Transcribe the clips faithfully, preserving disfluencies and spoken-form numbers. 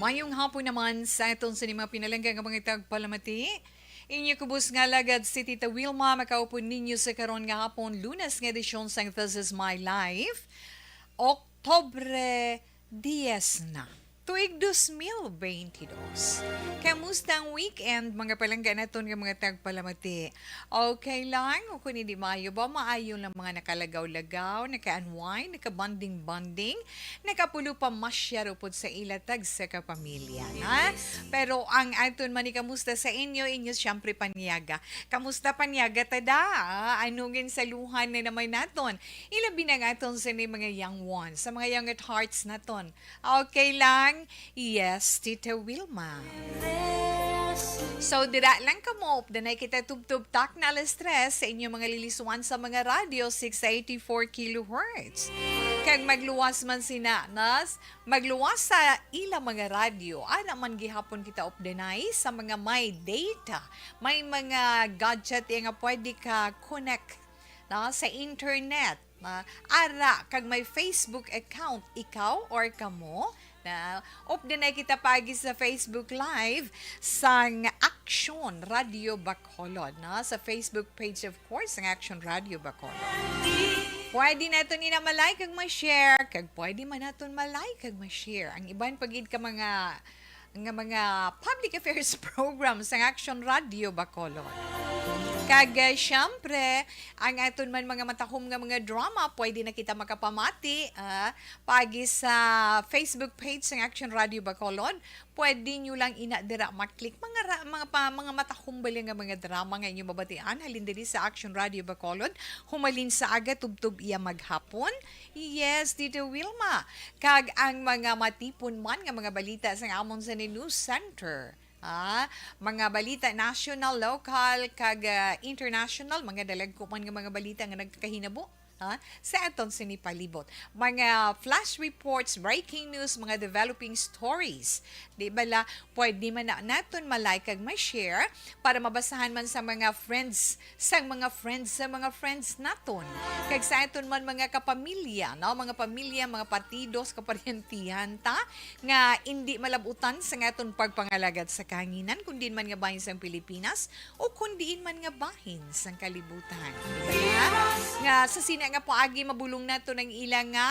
Mayong hapon naman sa aton sa mga pinalangga nga mga tagpalamati. Inyo kubos nga alagad si Tita Wilma, makaupod ninyo sa karon nga hapon, Lunes nga edisyon sang This Is My Life, Oktubre diyes na, tuig dos mil beintidos. Kamusta ang weekend, mga palangga naton nga mga tagpalamati? Okay lang, o kung hindi maayo ba, maayo lang mga nakalagaw-lagaw, naka-unwind, naka-bonding-bonding, nakapulo pa masyar upod sa ila tagsa ka pamilya, ha? Yes. Pero ang aton man ni kamusta sa inyo, inyo siyempre panyaga. Kamusta panyaga, tada? Ah, anugin sa luhan na naman naton? Ilabi na nga aton sa ni mga young ones, sa mga young at hearts naton. Okay lang? Yes, Tita Wilma. So, dira lang kamo, danay kita tubtob takna alas tres sa inyo mga liliswan sa mga radyo, six eighty-four kilohertz. Kag magluwas man sina, nas, magluwas sa ila mga radyo, ara man gihapon kita updanay sa mga may data, may mga gadget nga pwede ka connect na sa internet. Na, ara, kag may Facebook account ikaw or kamo, na updanay kita paagi sa Facebook Live sang Action Radio Bacolod, no? Sa Facebook page, of course, sang Action Radio Bacolod. Pwede naton ina ma-like kag ma-share, kag pwede man naton ma-like kag ma-share ang iban pa gid ka mga, nga mga public affairs program sang Action Radio Bacolod. Kag, eh, siyempre, ang aton man mga matahom nga mga drama, pwede na kita makapamati, ah, paagi sa Facebook page sang Action Radio Bacolod. Pwede nyo lang ina dira ma-click. Mga ra-, mga pa, mga matahom bali nga mga drama nga inyo mabatian halin diri sa Action Radio Bacolod. Humalin sa aga tubtob iya maghapon. Yes, Tita Wilma. Kag ang mga matipon man nga mga balita sa amon sa ni News Center. Ah, mga balita national, local, kag, ah, international, mga dalagko man nga mga balita nga nagkahinabo, ah, sa aton sini palibot. Mga flash reports, breaking news, mga developing stories. Di bala, pwede man na naton ma-like kag ma-share para mabasahan man sa mga friends, sang mga friends, sa mga friends naton. Kag sa aton man mga kapamilya, no? Mga pamilya, mga partidos, kaparyentihan ta, nga indi malabutan sa aton pagpangalagad sa kahanginan, kun diin man nga bahin sang Pilipinas o kun diin man nga bahin sang kalibutan. Di ba? Nga sa sina nga paagi mabulong naton ang ila nga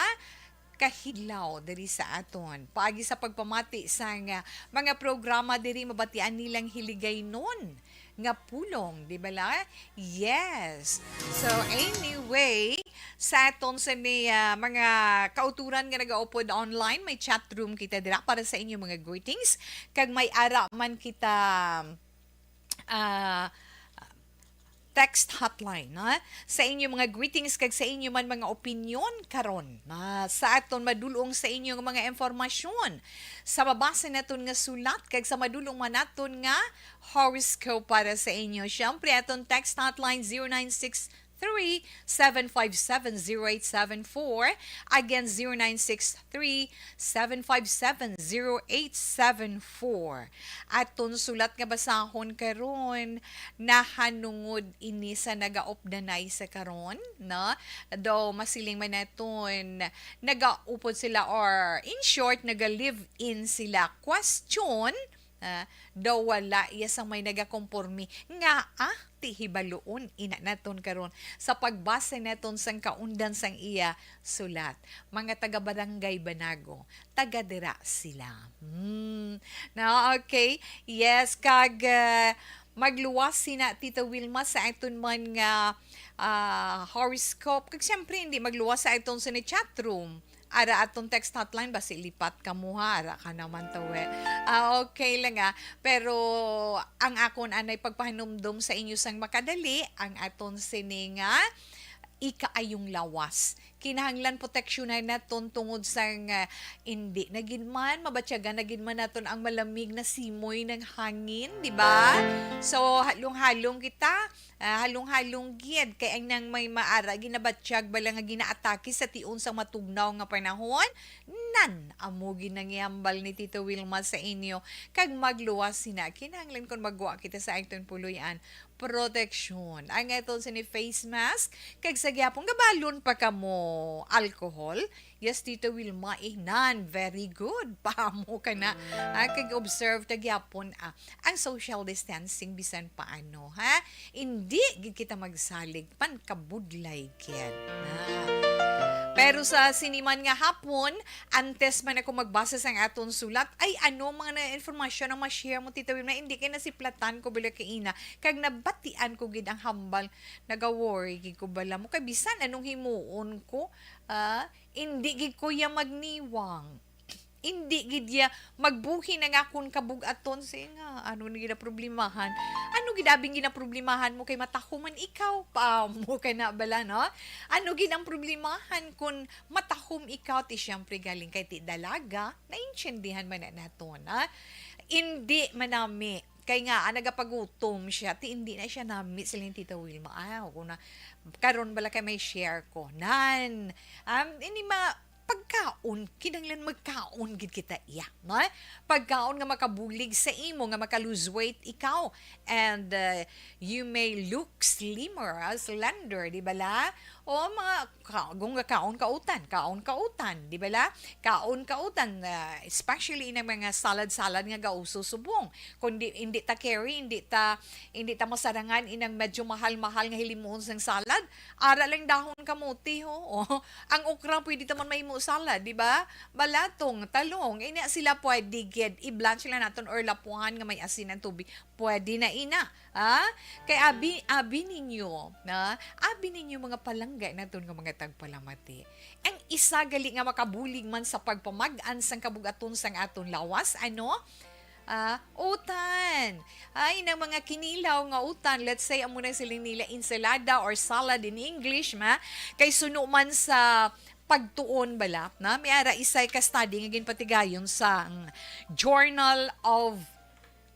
kahilaw diri sa aton. Paagi sa pagpamati sang, ah, mga programa diri, mabatian nilang hiligaynon nga pulong, di bala? Yes. So, anyway, sa aton sa ni, ah, mga kauturan nga nagaupod online, may chat room kita dira para sa inyo mga greetings. Kag may ara man kita, ah, text hotline, ha? Sa inyo mga greetings kag sa inyo man mga opinyon karon, ha? Sa aton madulong sa inyo nga mga impormasyon, sa mabasa naton nga sulat, kag sa madulong man naton nga horoscope para sa inyo. Siyempre, aton text hotline, zero nine six three, seven five seven, zero eight seven four. Again, zero nine six three, seven five seven, zero eight seven four. Aton sulat nga basahon karon, nahanungod ini sa nagaupdanay sa karon, no? Daw masiling man naton, nagaupod sila, or in short, naga-live-in sila. Question, ah, daw wala iya sang may nagakompormi. Nga, ah, ti hibaluon ina naton karon sa pagbasa naton sang kaundan sang iya sulat. Mga taga Barangay Banago, taga dira sila. Hmm. No, okay. Yes, kag, ah, magluwas sina Tita Wilma sa aton man nga, ah, horoscope. Kag siyempre, hindi magluwas sa aton sa ni chat room. Ara aton text hotline, basi lipat ka mo ha, ara ka naman to eh. Ah, okay lang ah. Pero ang akon anay pagpahinumdom sa inyo sang makadali, ang aton sini nga ikaayong lawas. Kinahanglan proteksyonan naton tungod sang, ah, hindi na gid man, mabatyagan na gid man naton ang malamig na simoy ng hangin, di ba? So, halong-halong kita, ah, halong-halong gid, kay ang nang may maara ginabatyag bala nga ginaatake sa tion sang matugnaw nga panahon, nan, amo gid nang ihambal ni Tito Wilma sa inyo, kag magluwas sina. Kinahanglan kon magwa kita sa aton puloy-an, proteksyon. Ang aton sini face mask, kag sa gihapon, gabalon pa kamo alcohol, Yes, Tita Wilma, eh, nan, very good. Paamo ka na. Ah, kag observe ta gyapon, ah, ang social distancing bisan paano, ha? Indi gid kita magsalig, pankabudlay gid. Ah. Pero sa sini man nga hapon, antes man ako magbasa sang aton sulat, ay ano mga na informasyon ang ma-share mo, Tita Wilma? Hindi kay nasiplatan ko bala kaina, kag nabatian ko gid ang hambal. Naga-worry gid ko bala mo kay bisan anong himuon ko, ah, indi gid ko ya magniwang. Indi gid ya magbuhi na nga akon kabug-aton. Sige nga, ano na gid ang problemahan? Ano gid abi ang ginaproblemahan mo kay matahom man ikaw? Paamo ka na bala, no? Ano gid ang problemahan kun matahom ikaw? Ti siyempre galing kay ti dalaga, naintindihan man na naton, ha? Indi manami. Kay nga, ah, nagapagutom siya, ti indi na siya nami, siling Tita Wilma. Ah, ako na, karon bala kay may share ko. Nan, um, ini ma-, pagkaon, kinahanglan magkaon gid kita iya, no? Pagkaon nga makabulig sa imo, nga maka-lose weight ikaw, and, uh, you may look slimmer, uh, slender, di bala? O mga ka-, kung kaon kautan, kaon kautan, di bala? Kaon kautan, uh, especially inang mga salad-salad nga gauso subong. Kundi hindi ta carry, hindi ta, hindi ta masarangan inang medyo mahal-mahal nga hilimuon sang salad. Ara lang dahon kamote, ho. O, ang okra, pwede ta man mahimo salad, di ba? Balatong, talong, ina sila pwede gid. I-blanch lang naton or lapuhan nga may asin ang tubig. Pwede na ina. Ha? Kay abi, abi ninyo, na, abi ninyo mga palangga naton nga mga tagpalamati. Ang isa gali nga makabulig man sa pagpamag-an sang kabug-aton sang aton lawas, ano? Ah, utan. Ay, nang mga kinilaw nga utan, let's say, amo na siling nila ensalada or salad in English, ma. Kay suno man sa pagtuon bala, na, may ara isay ka study nga ginpatigayon sa, mm, Journal of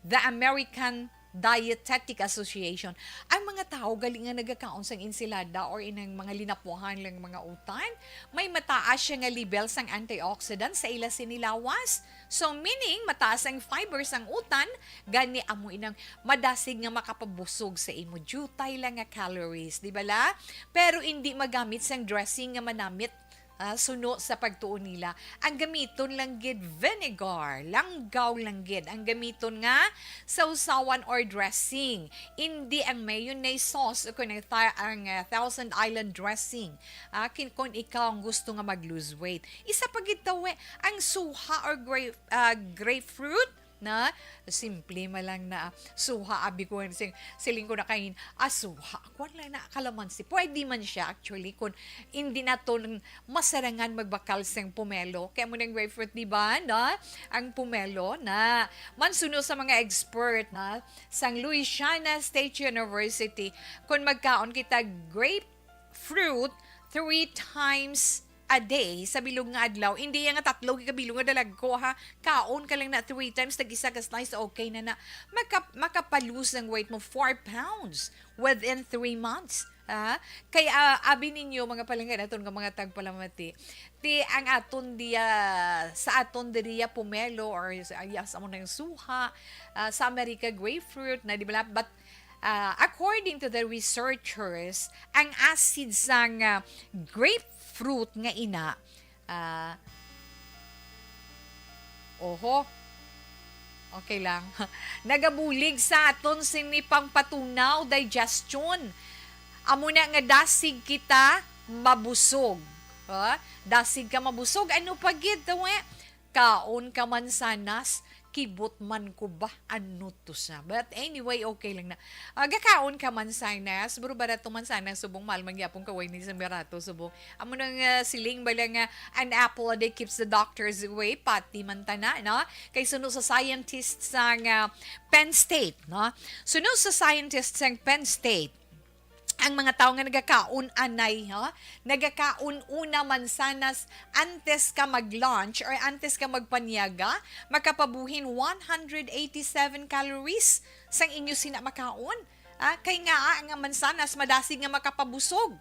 the American Dietetic Association. Ang mga tawo gali nga nagakaon sang ensalada or inang mga linapuhan lang mga utan, may mataas siya nga level sang antioxidant sa ila sini lawas. So, meaning, mataas ang fiber sang utan, gani amo inang madasig nga makapabusog sa imo diutay lang nga calories, di bala? Pero indi magamit sang dressing nga manamit, ah, suno sa pagtuon nila. Ang gamiton lang gid vinegar, langgaw lang gid ang gamiton nga sawsawan or dressing. Indi ang mayonnaise sauce o kung ang tha-, ang, ah, Thousand Island dressing. Ah, kin-, kung ikaw ang gusto nga mag-lose weight. Isa pa gid tawi, ang suha or grape, ah, grapefruit, na simple man lang na suha, abi ko, sing-, siling ko na kain, ah, suha, kuwan lang na kalamansi. Pwede man siya, actually, kung hindi naton masarangan magbakal sang pomelo. Kaya mo ng grapefruit, di ba, no? Ang pomelo na mansuno sa mga expert na sang Louisiana State University, kung magkaon kita grapefruit three times a day sa bilog nga adlaw, hindi nga tatlo ka bilog nga dalagko, ha. Kaon ka lang na three times, tag isa ka slice, okay na na. Maka-, makapa-lose ang weight mo four pounds within three months. Ha? Kay, ah, abi ninyo, mga palangga naton nga mga tagpalamati, ti ang aton diya, sa aton diriya pomelo or sa, ay, sa mo nang suha, ah, sa America grapefruit na, di ba? But, ah, according to the researchers, ang acid sang, ah, grapefruit nga ina, ah, oho, okay lang. Nagabulig sa aton sini pangpatunaw, digestion. Amo na nga dasig kita mabusog. Ha? Dasig ka mabusog. Ano pa gid, tawe? Kaon ka mansanas, kibot man ko ba? Ano to sa? But anyway, okay lang na. Ah, gakaon ka mansanas, bro, barato mansanas, subong mahal man gyapon kaway ni sa barato, subong. Amo nang, ah, siling bala nga, "An apple a day keeps the doctors away," pati man tana, no? Kay suno sa scientists sang, ah, Penn State, no? Suno sa scientists sang Penn State, ang mga tawo nga nagakaon anay, ha? Nagakaon una mansanas antes ka mag-lunch or antes ka magpanyaga, makapabuhin one hundred eighty-seven calories sang inyo sina makaon. Ah, kay nga, ah, ang mansanas madasig nga makapabusog.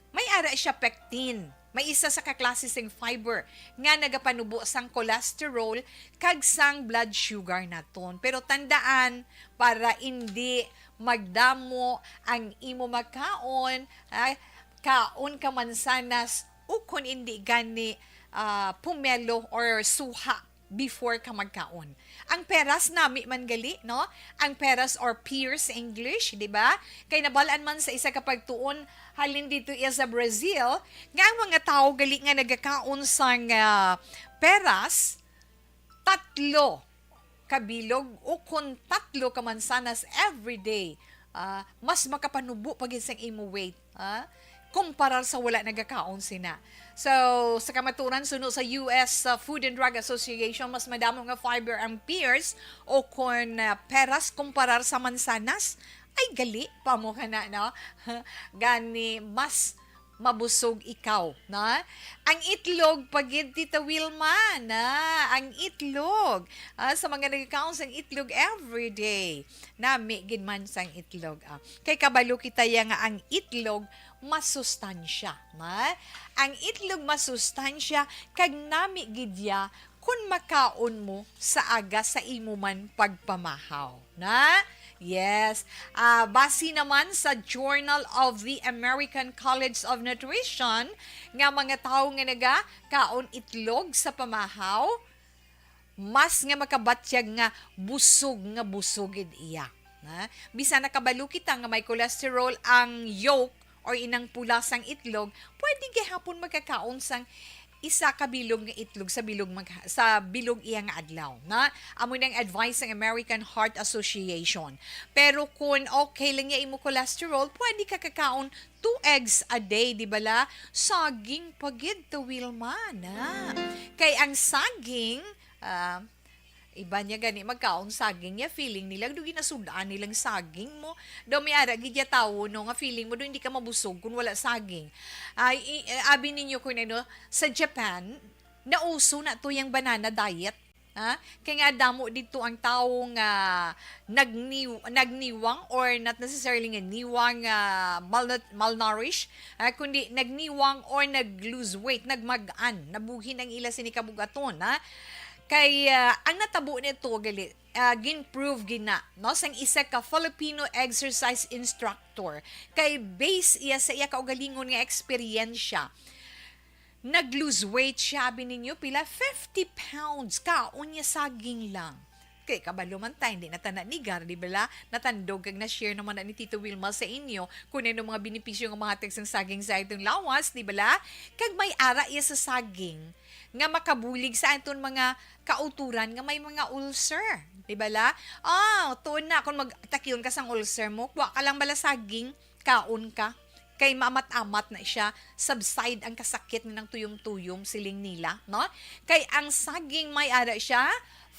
May ara siya pectin. May isa sa kaklase sing fiber nga nagapanubo sang cholesterol kag sang blood sugar naton. Pero tandaan, para indi magdamo ang imo makaon, ah, kaon ka mansanas ukon indi gani, ah, pomelo or suha before ka magkaon. Ang peras nami man gali, no? Ang peras or pear sa English, di ba? Kay nabalaan man sa isa ka pagtuon, halin dito iya sa Brazil, nga ang mga tawo gali nga nagakaon sang, ah, peras, tatlo ka bilog ukon tatlo ka mansanas every day, ah, mas makapanubo pa gid sang imo weight, ah, kumparar sa wala nagakaon sina. So, sa kamaturan, suno sa U S, ah, Food and Drug Association, mas madamo nga fiber ang pears ukon, ah, peras kumparar sa mansanas. Ay, gali pa mo kana, no? Gani, mas mabusog ikaw, na? Ang itlog pa gid, Tita Wilma, na? Ang itlog. Ah, sa mga nagkaon sang itlog everyday, nami gid man sang itlog, ah. Kay kabalo kita ya nga ang itlog masustansya, na? Ang itlog masustansya kag nami gid ya kun makaon mo sa aga sa imo man pagpamahaw, na? Yes. Ah, base naman sa Journal of the American College of Nutrition, nga mga tawo nga nagakaon itlog sa pamahaw, mas nga makabatyag nga busog nga busog gid iya. Na? Bisan nakabalo kita nga may cholesterol ang yolk or inang pula sang itlog, pwede gihapon magkakaon sang isa ka bilog nga itlog sa bilog mag-, sa bilog iya nga adlaw, na? Amo nang advice sang American Heart Association. Pero kung okay lang ya imo cholesterol, pwede ka kakaon two eggs a day, di bala? Saging pa gid to, Wilma, na? Kay ang saging, ah, iba niya gani magkaon saging niya, feeling nila do ginasud-an nilang saging mo. Daw may ara gid ya tawo, no, nga feeling mo do hindi ka mabusog kung wala saging. Ay, i-, eh, abi ninyo kung ano, sa Japan, nauso na to yung banana diet. Ha? Kaya nga damo dito ang tawo nga nagni-, nagniwang or not necessarily nga niwang, ah, malnut-, malnourished, ah, kundi nagniwang or nag-lose weight, nagmag-an, nabuhin ang ila sini kabugaton, ha? Kay, ah, ang natabo nito, gali, ah, gin-prove gina, no, sang isa ka Filipino exercise instructor. Kay base iya sa iya kaugalingon nga eksperyensya, nag-lose weight siya, abi ninyo, pila? Fifty pounds. Kaon niya saging lang. Kay kabalo man ta, hindi na ta nanigar, di bala? Natandog kag na-share naman na ni Tito Wilma sa inyo kung ano mga benepisyo nga mahatag sang saging sa atong lawas, di bala? Kag may ara iya sa saging nga makabulig sa aton mga kauturan nga may mga ulcer, di bala? Ah, tuon na, kung magtakyon ka sang ulcer mo, kuha ka lang bala saging, kaon ka. Kay maamat-amat na siya, subside ang kasakit nga nang tuyom-tuyom, siling nila, no? Kay ang saging may ara siya,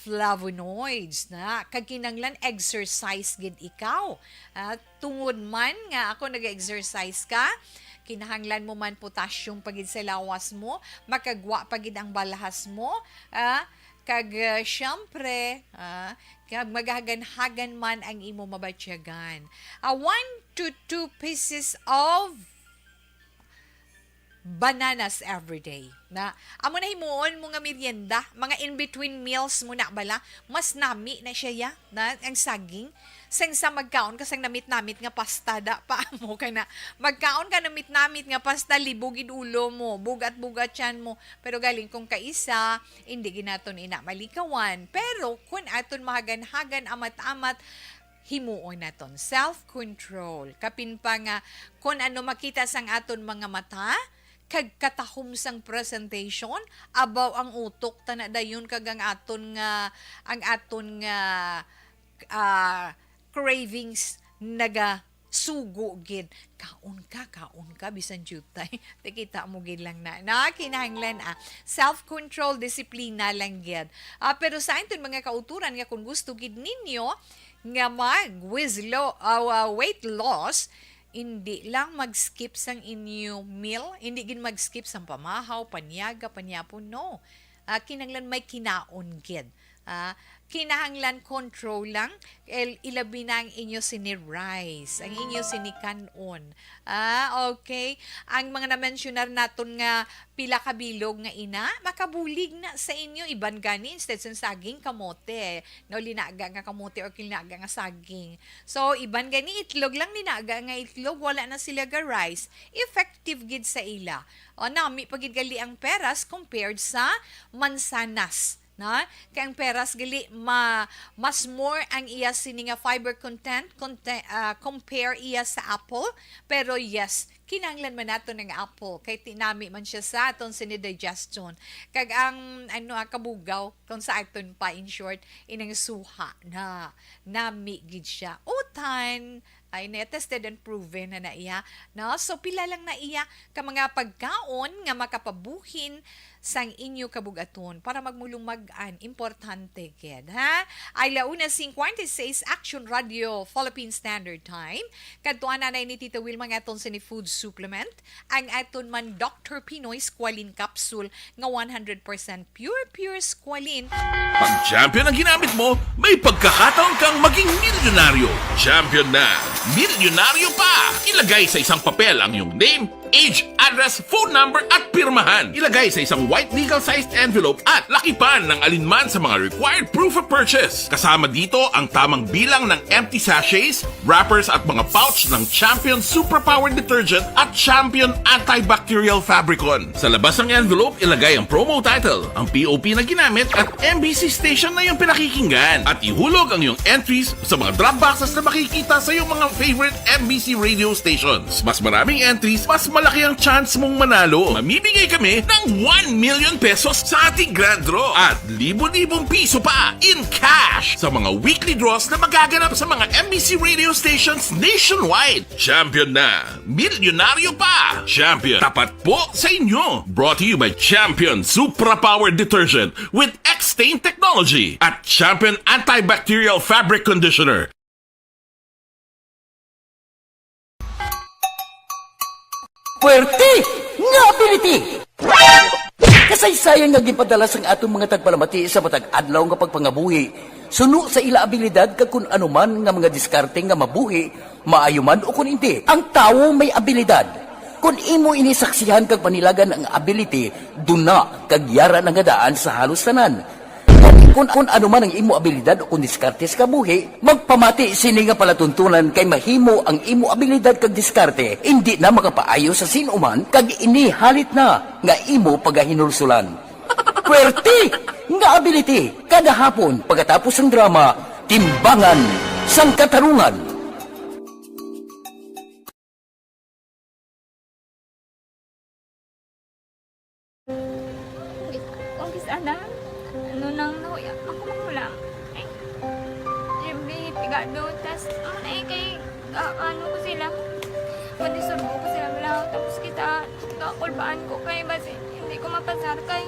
flavonoids na. Kag kinahanglan exercise gid ikaw. Ah, tungod man nga ako nag-exercise ka, kinahanglan mo man potassium pa gid sa lawas mo, makagwa pa gid ang balhas mo, ah, kag, ah, siyempre, ah, kag maghaganhagan man ang imo mabatyagan. Ah, one to two pieces of bananas every day. Na, amo na himuon mo nga merienda, mga in-between meals mo na bala, mas nami na siya ya, na, ang saging. Sang sa magkaon ka sang namit-namit nga pasta, da pa mo ka na. Magkaon ka namit-namit nga pasta, libog gid ulo mo, bugat-bugat tiyan mo. Pero galing kung kaisa, hindi gid naton ina malikawan. Pero kun aton mahagan-hagan, amat-amat, himuon naton self-control. Kapin pa nga, kun ano makita sang aton mga mata, kag katahom sang presentation, abaw ang utok ta na dayon kag ang aton nga, ang aton nga, ah, cravings nagasugo gid. Kaon ka, kaon ka, bisan jutay. Nakita mo gid lang na. Na, kinahanglan, ah, self-control, disiplina lang gid. Ah, pero sa aton mga kauturan nga kung gusto gid ninyo nga mag-, wizlo-, ah, ah, weight loss, hindi lang mag-skip sang inyo meal, hindi gid mag-skip sang pamahaw, panyaga, panyapon, no. Ah, kinahanglan may kinaon gid. Ah, kinahanglan control lang, el-, ilabi na ang inyo sini rice, ang inyo sini kan-on. Ah, okay. Ang mga na-mentionar naton nga pila ka bilog nga ina, makabulig na sa inyo. Iban gani, instead sa saging, kamote. No, linaga nga kamote or linaga nga saging. So, iban gani itlog lang, linaga nga itlog, wala na sila ga rice. Effective gid sa ila. O, nami pa gid gali ang peras compared sa mansanas, na? Kay ang peras gali ma-, mas more ang iya sini nga fiber content, conte-, ah, compare iya sa apple. Pero yes, kinahanglan man nato ng apple kay tinami man siya sa aton sini digestion. Kag ang, ano, ah, kabugaw, kung sa aton pa, in short, inang suha na nami gid siya. Utan, ay, na tested and proven na na iya, no? So, pila lang na iya ka mga pagkaon nga makapabuhin sang inyo kabugaton para magmulumag-an. Importante gid, ha? Ay, la una cincuenta y seis, Action Radio, Philippine Standard Time. Kadtuan na ni Tita Wilma nga aton sini food supplement. Ang aton man Doctor Pinoy Squalene Capsule nga one hundred percent pure, pure squalene. Pag Champion ang ginamit mo, may pagkakataon kang maging milyonaryo. Champion na! Milyonaryo pa! Ilagay sa isang papel ang iyong name, age, address, phone number, at pirmahan. Ilagay sa isang white legal-sized envelope at lakipan ng alinman sa mga required proof of purchase. Kasama dito ang tamang bilang ng empty sachets, wrappers at mga pouch ng Champion Superpower Detergent at Champion Antibacterial Fabricon. Sa labas ng envelope, ilagay ang promo title, ang P O P na ginamit at M B C station na iyong pinakikinggan. At ihulog ang iyong entries sa mga drop boxes na makikita sa iyong mga favorite M B C radio stations. Mas maraming entries, mas malaki ang chance mong manalo. Mamimigay kami ng one million pesos sa ating grand draw at libo-libong piso pa in cash sa mga weekly draws na magaganap sa mga M B C radio stations nationwide. Champion na! Milyonaryo pa! Champion, tapat po sa inyo! Brought to you by Champion Supra Power Detergent with X-Stain Technology at Champion Antibacterial Fabric Conditioner. Puwerte nga ability! Kasaysayan nga ginpadala sang aton mga tagpalamati sa matag adlaw nga pagpangabuhi, suno sa ila abilidad kag kun ano man nga mga diskarte nga mabuhi, maayo man o kun indi, ang tawo may abilidad. Kun imo ini saksihan kag panilagan ang ability, duna kag yara na nga daan sa halos tanan. Kun, kun ano man ang imo abilidad o kun diskarte sa kabuhi, magpamati sini nga palatuntunan kay mahimo ang imo abilidad kag diskarte indi na makapaayo sa sin-o man kag ini halit na nga imo pagahinulsulan. Puwerte nga ability! Kada hapon, pagkatapos sang drama, Timbangan sang Katarungan. Kung kis-, ana, ano nang nahuya, ako magulang. Ay, siyempre, pigado, tas, ano na eh, kay, ah, ano ko sila, madisurbo ko sila, wala, tapos kita, kakulbaan ko kay, basi, hindi ko mapasar kay.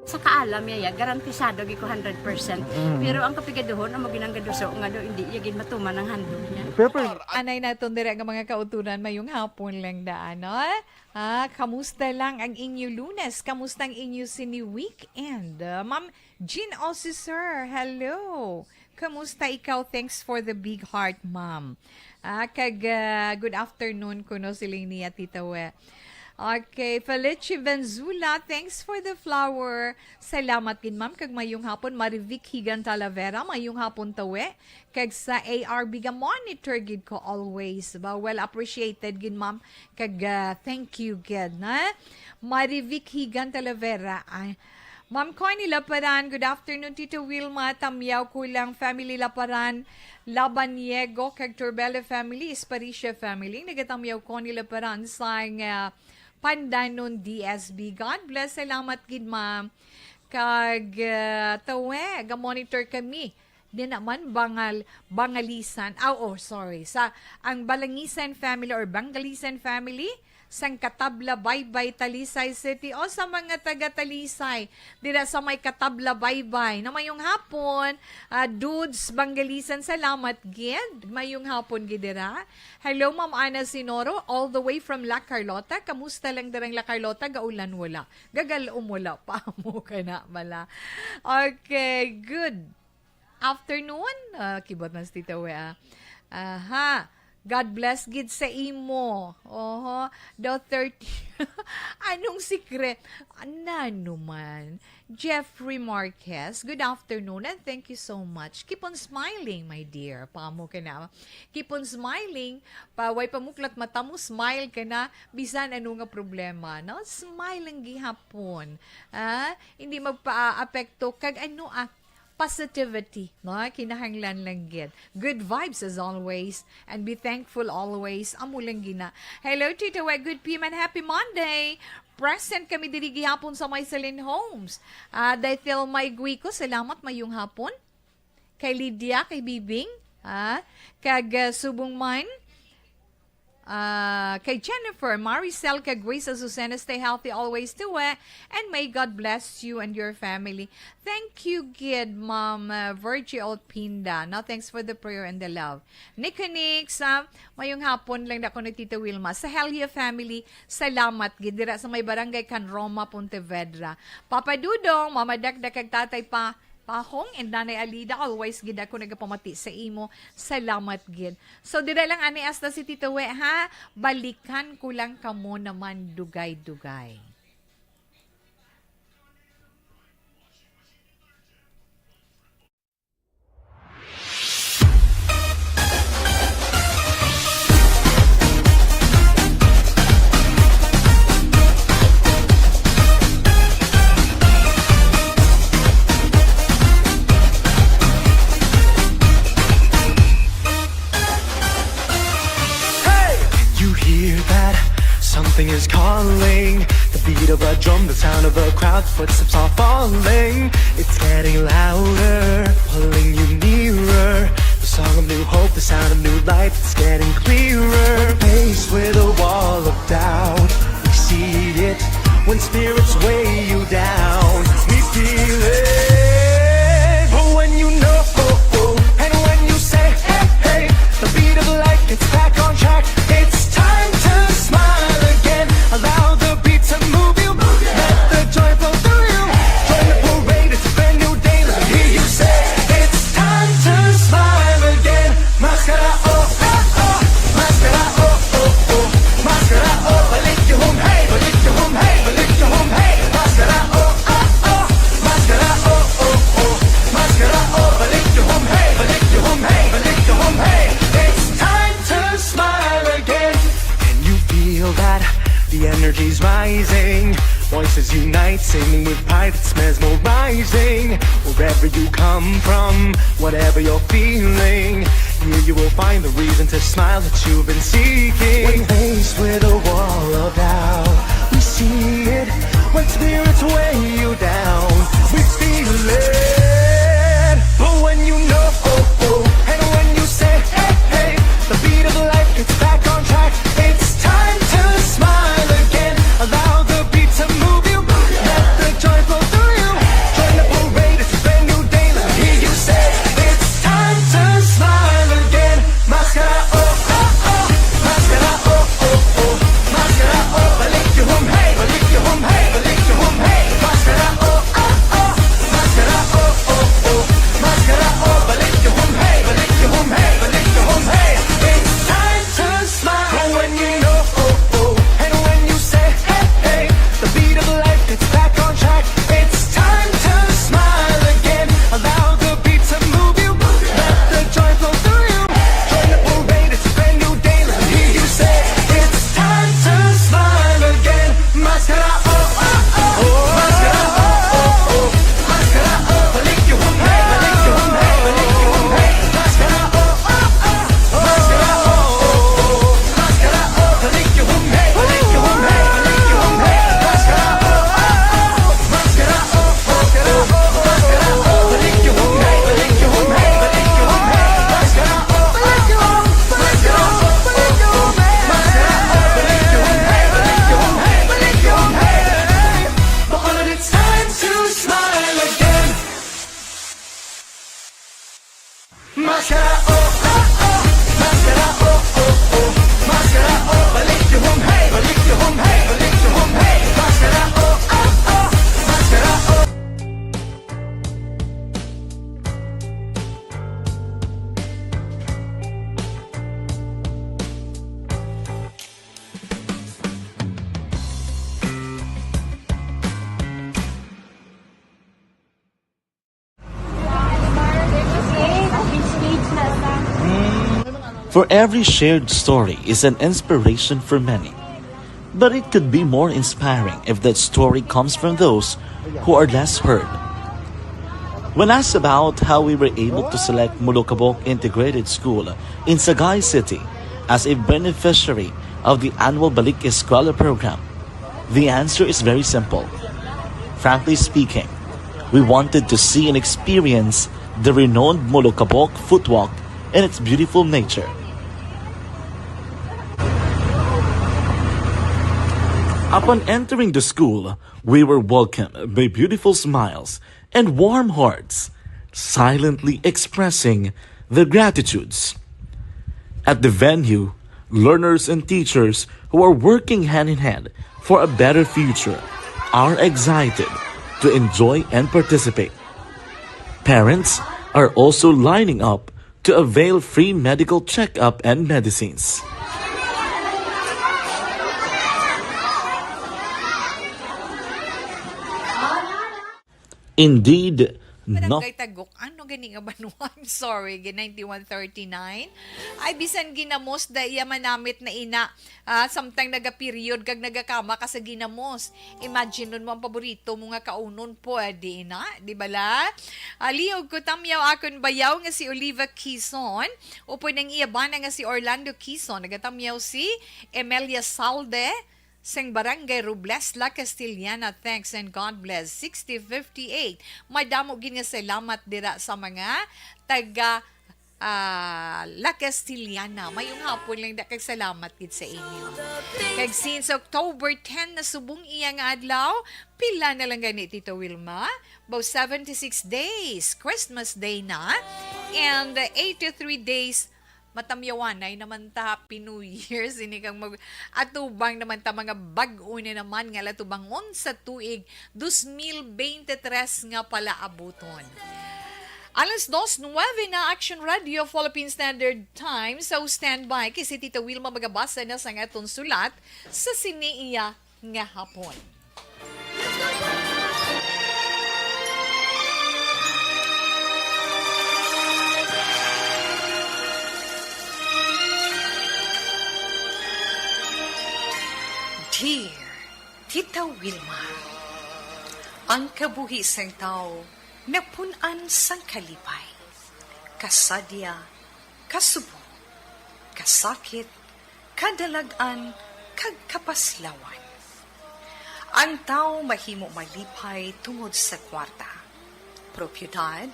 Sa kaalam niya, ya, garantisado gid ko hundred percent. Mm. Pero ang kapigaduhon, amo ginang gaduso nga do, hindi niya gid matuman ang handog niya. Pero, pero, Anay naton dira nga mga kauturan, mayong hapon lang daan, no? Ah, kamusta lang ang inyo Lunes? Kamusta ang inyo sini weekend? Ah, Ma'am Jean Osisor, hello. Kamusta ikaw? Thanks for the big heart, ma'am. Ah, kag, ah, good afternoon kuno, siling niya, Tita We. Okay, Felici Benzula, thanks for the flower. Salamat gid, ma'am, kag mayong hapon. Marivic Higan Talavera, mayong hapon, Tawe. Kag sa A R B, ga-monitor gid ko always. Ba, well appreciated gid, ma'am. Kag, ah, thank you gid, na. Marivic Higan Talavera, ay, Ma'am Connie Laparan, good afternoon, Tito Wilma, Tamyaw Kulang family Laparan, Labaniego, kag Turbelo family, Esparicia family. Nagatamyaw Connie Laparan sang, ah, Pandanon D S B. God bless, salamat gid, ma'am. Kag, ah, tawe, ga-monitor kami. Di naman, Bangal, Bangalisan. Ah, oh, sorry. Sa, ang Balangisan family or Bangalisan family, sang Katabla, Baybay, Talisay City. O sa mga taga Talisay, dira sa may Katabla, Baybay. Na mayong hapon, ah, Dudes Bangalisan, salamat gid. Mayong hapon gid dira. Hello, Ma'am Ana Sinoro, all the way from La Carlota. Kamusta lang dirang La Carlota? Gaulan wala. Gagalom wala pa mo ka na bala. Okay, good afternoon. Ah, kibot na si Tita We, ah. Aha. God bless gid sa imo. Oho. Daw thirty. Anong secret? Nano man. Jeffrey Marquez, good afternoon and thank you so much. Keep on smiling, my dear. Pamo ka na. Keep on smiling. Pa, way pa muklat mata mo, smile ka na. Bisan ano nga problema, no? Smile lang gihapon. Ah, hindi magpa-apekto kag ano, ah, positivity, no? Kinahanglan lang gid. Good vibes as always and be thankful always. Amo lang gina. Hello, Tito Wet. Good P M and happy Monday. Present kami diri gihapon sa may Celine Homes. Ah, Dethel May Guico, salamat, mayong hapon. Kay Lydia, kay Bibing, ah, kag, ah, subong man, ah, kay Jennifer, Maricel, kag Grace Azucena, stay healthy always too, eh. And may God bless you and your family. Thank you gid, Ma'am, ah, Virgie Olpinda. No, thanks for the prayer and the love. Nico Nix, ah, mayong hapon lang na ko ni Tita Wilma. Sa Helia family, salamat gid dira sa may barangay Can Roma, Pontevedra. Papa Dudong, Mama Dakdak, kag Tatay Pa, Pahong and Nanay Alida, always gid ako nagapamati sa imo. Salamat gid. So, dira lang ani hasta si Tito We, ha? Balikan ko lang kamo naman dugay-dugay. Hey! You hear that? Something is calling. The beat of a drum, the sound of a crowd, footsteps are falling. It's getting louder, pulling you nearer. The song of new hope, the sound of new life, it's getting clearer. Faced with a wall of doubt, we see it. When spirits weigh you down, we feel it. But when you know, and when you say, hey, hey, the beat of life gets back on track. It's time to smile again. Allow the beat to move you. Let the joy flow through you. Join the parade, it's a brand new day. Let me hear you say, it's time to smile again. Maskara, oh, oh, oh. Maskara, oh, oh, oh. Maskara, oh, balik yung hum, hey, balik yung hum, hey, balik yung hum, hey. Maskara, oh, oh, oh. Maskara, oh, oh, oh. Maskara, oh, balik yung hum, hey, balik yung hum, hey, balik yung hum, hey. It's time to smile again. Can you feel that? The energy's rising. Voices unite, singing with pride, it's mesmerizing. Wherever you come from, whatever you're feeling, here you will find the reason to smile that you've been seeking. When faced with a wall of doubt, we see it. When spirits weigh you down, we feel it. But when you know, oh, oh, and when you say, hey, hey, the beat of life gets back on track. It's time to smile again. Allow the beat to move you. Let the joy flow through you. Join the parade, it's a brand new day. Let me hear you say, it's time to smile again. Maskara, oh, oh, oh. Maskara, oh, oh, oh. Maskara, oh, balik yung hum, hey, balik yung hum, hey, balik yung hum, hey. Maskara, oh, oh, oh. Maskara, For every shared story is an inspiration for many. But it could be more inspiring if that story comes from those who are less heard. When asked about how we were able to select Molokabok Integrated School in Sagay City as a beneficiary of the annual Balik Eskwela program, the answer is very simple. Frankly speaking, we wanted to see and experience the renowned Molokabok Footwalk and its beautiful nature. Upon entering the school, we were welcomed by beautiful smiles and warm hearts, silently expressing their gratitudes. At the venue, learners and teachers who are working hand in hand for a better future are excited to enjoy and participate. Parents are also lining up to avail free medical checkup and medicines. Indeed, no. Barangay Tagok, ano gani nga banwa? I'm sorry, gi ninety-one thirty-nine. Ay, bisan ginamos da iya manamit na ina, ah, samtang naga-period kag nagakama ka sa ginamos. Imagine nun mo ang paborito mo nga kaunon, pwede na, di ba la? Ah, liog ko tamyaw akon bayaw nga si Oliva Kison, upod ang iya bana nga si Orlando Kison, nagatamyaw si Emelia Salde, sang Barangay Robles, La Castellana. Thanks and God bless. Sixty fifty-eight. Madamo gid nga salamat dira sa mga taga, ah, La Castellana. Mayong hapon lang da, kag salamat gid sa inyo. Kag since October ten na subong iya nga adlaw, pila na lang gani, Tito Wilma? About seventy-six days, Christmas Day na. And, uh, eighty-three days, matamyawanay naman ta, Happy New Year. Sini kang mag-, atubang naman ta mga bag-o na naman nga latubangon sa tuig dos mil bente tres nga palaabuton. Alas dos nuebe na, Action Radio, Philippine Standard Time. So, standby kay si Tita Wilma magabasa na sang aton sulat sa sini iya nga hapon. Dear Tita Wilma, ang kabuhi sang tawo napun-an sang kalipay, kasadya, kasubong, kasakit, kadalag-an, kag kapaslawan. Ang tawo mahimo malipay tungod sa kwarta, propiedad,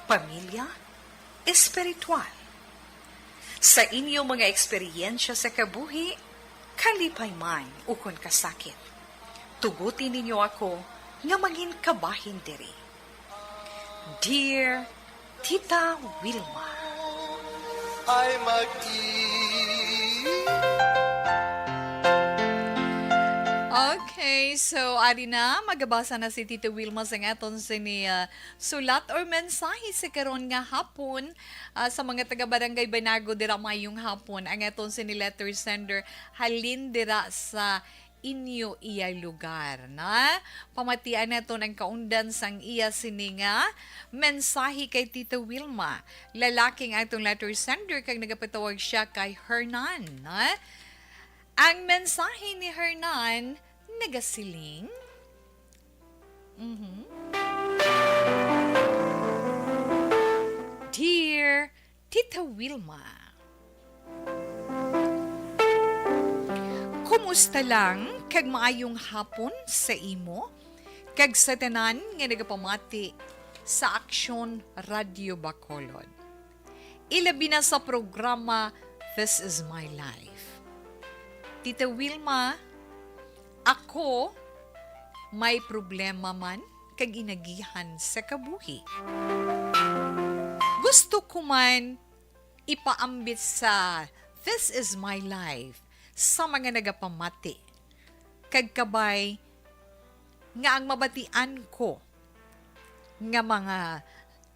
pamilya, espiritual. Sa inyo mga eksperyensya sa kabuhi, kalipay man ukon kasakit, tuguti ninyo ako nga mangin kabahin diri. Dear Tita Wilma. Ay mag-i- Okay, so ari na, magabasa na si Tita Wilma sa aton sini, ah, sulat or mensahe sa karon nga hapon, ah, sa mga taga Barangay Banago dira, mayong hapon. Ang aton sini letter sender halin dira sa inyo iya lugar, na pamatian naton ang kaundan sang iya sini nga mensahe kay Tita Wilma. Lalaki ang atong letter sender kag nagapatawag siya kay Hernan, na ang mensahe ni Hernan nagasiling, mhm. Dear Tita Wilma, kumusta lang kag maayong hapon sa imo kag sa tanan nga nagapamati sa Aksyon Radio Bacolod, ilabi na sa programa This Is My Life. Tita Wilma, ako may problema man kag inagihan sa kabuhi. Gusto ko man ipaambit sa This Is My Life sa mga nagapamati, kag kabay nga ang mabatian ko nga mga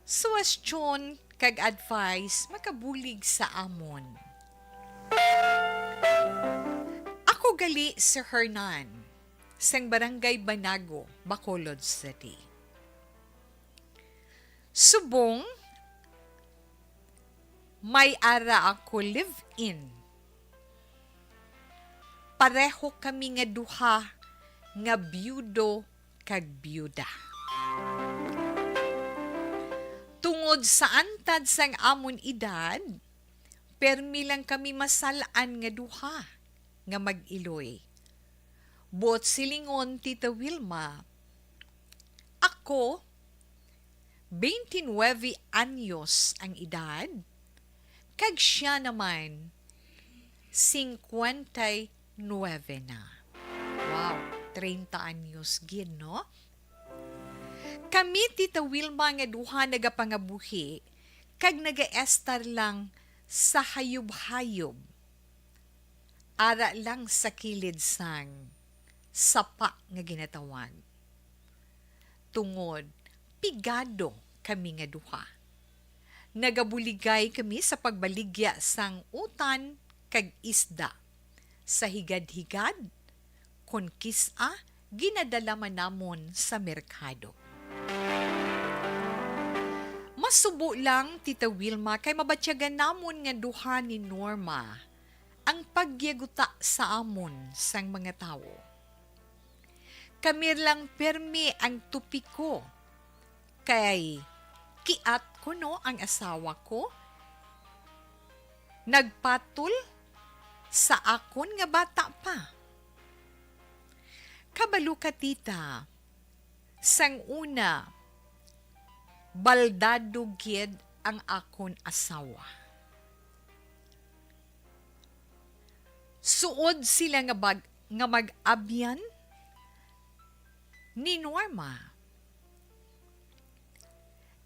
suwestyon kag advice makabulig sa amon. Ako gali si Hernan, sang Barangay Banago, Bacolod City. Subong May ara ako live-in. Pareho kami nga duha nga biyudo kag biyuda. Tungod sa antad sang amon edad, permi lang kami masal-an nga duha nga mag-iloy. Buot silingon, Tita Wilma, ako, twenty-nine anyos ang edad, kag siya naman, cincuenta y nueve na. Wow, treinta anyos gid, no? Kami, Tita Wilma, nga duha nagapangabuhi kag nagaestar lang sa hayub-hayub, ara lang sa kilid sang sapa nga ginatawag. Tungod pigado kami nga duha, nagabuligay kami sa pagbaligya sang utan kag isda sa higad-higad, kon kis-a ginadala man namon sa merkado. Masubo lang, Tita Wilma, kay mabatyagan namon nga duha ni Norma ang pagyaguta sa amon sang mga tawo. Kami lang permi ang tupiko, kay kiat kuno ang asawa ko nagpatol sa akon nga bata pa. Kabalo ka, tita, sang una, baldado gid ang akon asawa. Suod sila nga bag-, nga mag-abyan ni Norma.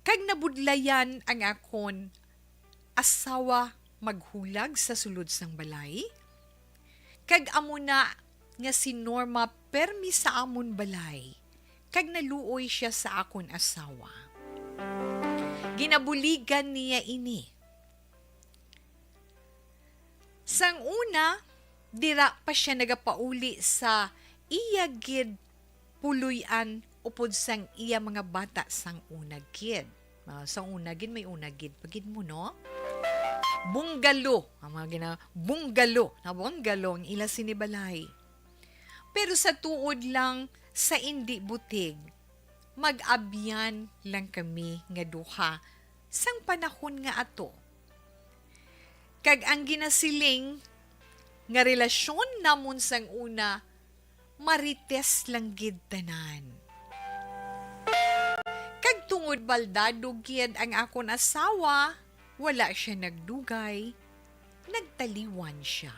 Kag nabudlayan ang akon asawa maghulag sa sulod sang balay. Kag amo na nga si Norma permi sa amon balay, kag naluoy siya sa akon asawa. Ginabuligan niya ini. Sang una, dira pa sia nagapauli sa iya gid puloy-an upod sang iya mga bata sang una gid. Ah, sang una gid, may una gid pa gid mo, no? Bungalo, ang mga gina-, bungalo, na bungalo ang ila sini balay. Pero sa tuod lang, sa indi butig, mag-abyan lang kami nga duha sang panahon nga ato. Kag ang ginasiling nga relasyon namon sang una, marites lang gid tanan. Kag tungod baldado gid ang akon asawa, wala sia nagdugay, nagtaliwan sia.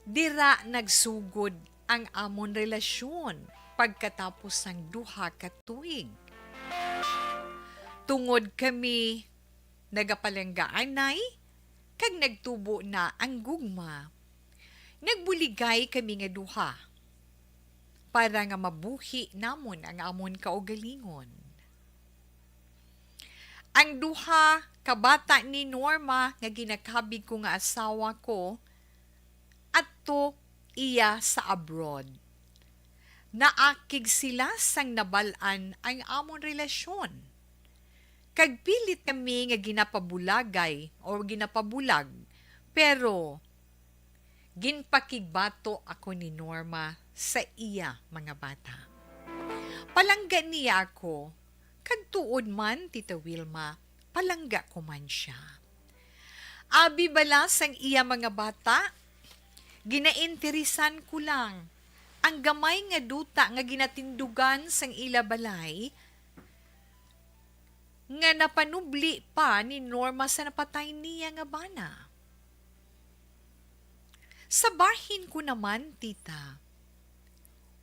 Dira nagsugod ang amon relasyon pagkatapos sang duha ka tuig. Tungod kami nagapalanggaanay kag nagtubo na ang gugma, nagbuligay kami nga duha para nga mabuhi namon ang amon kaugalingon. Ang duha ka bata ni Norma nga ginakabig ko nga asawa ko, adto iya sa abroad. Naakig sila sang nabal-an ang amon relasyon. Kag pilit kami nga ginapabulagay o ginapabulag, pero ginpakigbato ako ni Norma sa iya mga bata. Palangga niya ako, kag tuod man, Tita Wilma, palangga ko man sia. Abi bala sang iya mga bata, ginainteresan ko lang ang gamay nga duta nga ginatindugan sang ila balay, nga napanubli pa ni Norma sa napatay niya nga bana. Sa bahin ko naman, tita,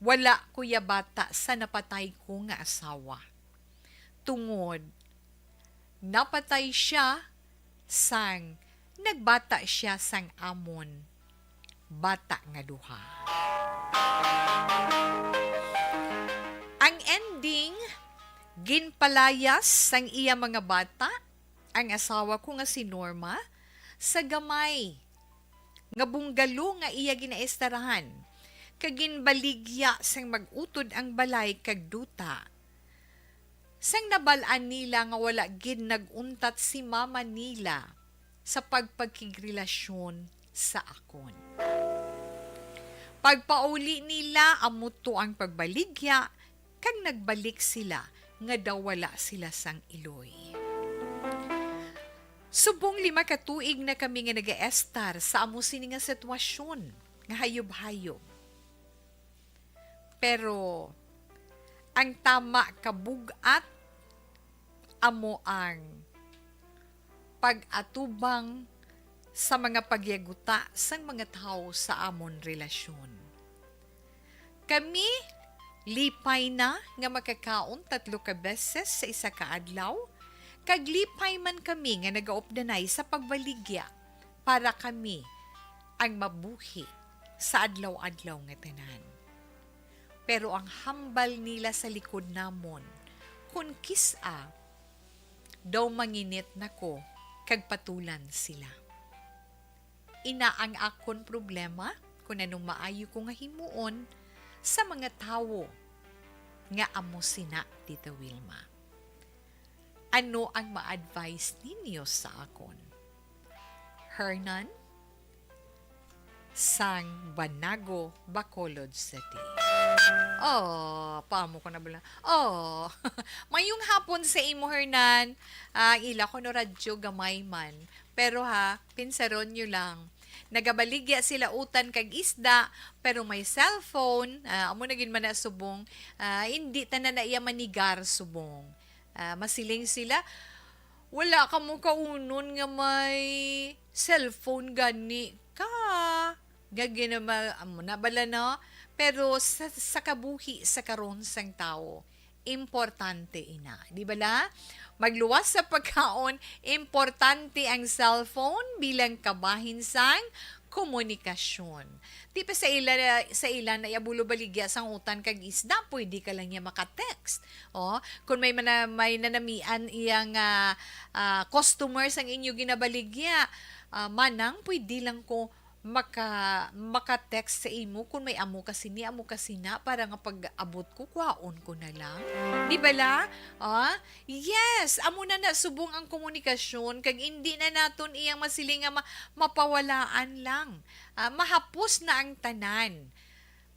wala ko yabata sa napatay ko nga asawa. Tungod, napatay siya sang nagbata siya sang amon bata nga duha. Ang ending, ginpalayas sang iya mga bata ang asawa ko nga si Norma sa gamay nga bungalo nga iya ginaestarahan, kag ginbaligya sang mag-utod ang balay kag duta sang nabal-an nila nga wala gid nag-untat si mama nila sa pagpakigrelasyon sa akon. Pagpauli nila, amo to ang pagbaligya, kag nagbalik sila nga daw wala sila sang iloy. Subong lima ka tuig na kami nga nagaestar sa amo sini nga sitwasyon nga hayop-hayop. Pero ang tama ka bug-at amo ang pag-atubang sa mga pagyaguta sang mga tawo sa amon relasyon. Kami lipay na nga makakaon tatlo ka beses sa isa ka adlaw, kag lipay man kami nga nagaupdanay sa pagbaligya para kami ang mabuhi sa adlaw-adlaw nga tanan. Pero ang hambal nila sa likod namon, kon kis-a, daw manginit na ko kag patulan sila. Ina ang akon problema kon anong maayo ko nga himuon sa mga tawo nga amo sina, Tita Wilma. Ano ang ma-advise ninyo sa akon? Hernan, sang Banago, Bacolod City. Oh, paamo ko na bala. Oh, mayong hapon sa imo, Hernan. Ah, ila ko no radyo, gamay man. Pero ha, pinsaron nyo lang. Nagabaligya sila utan kag isda, pero may cellphone. Ah, amo na gid man na subong. Ah, hindi tanan na iya manigar subong. Ah, masiling sila, "Wala kamo kaunon nga may cellphone gani ka." Nga ginama-, amo na bala, no? Pero sa, sa kabuhi sa karon sang tawo, importante ina. Di bala? Magluwas sa pagkaon, importante ang cellphone bilang kabahin sang komunikasyon. Di pa sa ila, sa ila na iya bulo baligya sang utan kag isda, pwede ka lang niya maka-text. O, kung may mana-, may nanamian iyang, ah, ah, customer sang inyo ginabaligya, ah, "Manang, pwede lang ko maka-, maka-text sa imo kung may amo ka sini, amo ka sina, para nga pag-abot ko, kwaon ko na lang." Di bala? Ah, yes, amo na na subong ang komunikasyon, kag indi na naton iyang masiling nga ma-, mapawalaan lang. Ah, mahapos na ang tanan.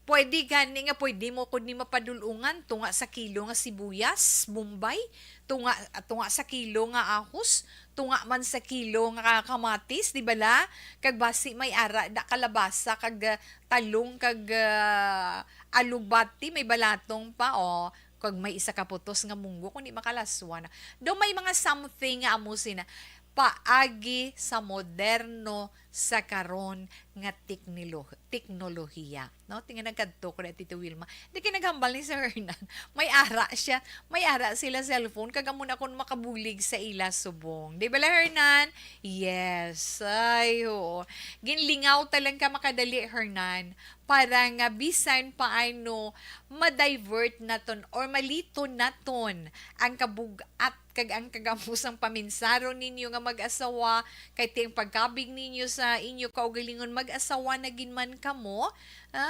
Pwede gani nga pwede mo ko ni mapadul-ungan tunga sa kilo nga sibuyas, Bombay, tunga, tunga sa kilo nga ahos, tunga man sa kilo nga kamatis, di bala? Kag basi may ara da kalabasa kag, ah, talong kag, ah, alugbati, may balatong pa, o, kag may isa ka putos nga munggo, kundi makalaswa na. Do may mga something nga amo sina paagi sa moderno sa karon nga teknilo-, teknolohiya, no? Tinga nagkadto ko na, Tito Wilma. Di kay naghambal ni Sir Hernan. May ara siya, may ara sila cellphone, kag amo na kon makabulig sa ila subong. Di bala, Hernan? Yes. Ay, oo. Ginlingaw talang ka makadali, Hernan, para nga bisan paano ma-divert naton or maliton naton ang kabug-at kag ang kagamusang paminsaron ninyo nga mag-asawa, kay ti ang pagkabig ninyo sa inyo kaugalingon, mag-asawa na gid man kamo, ha?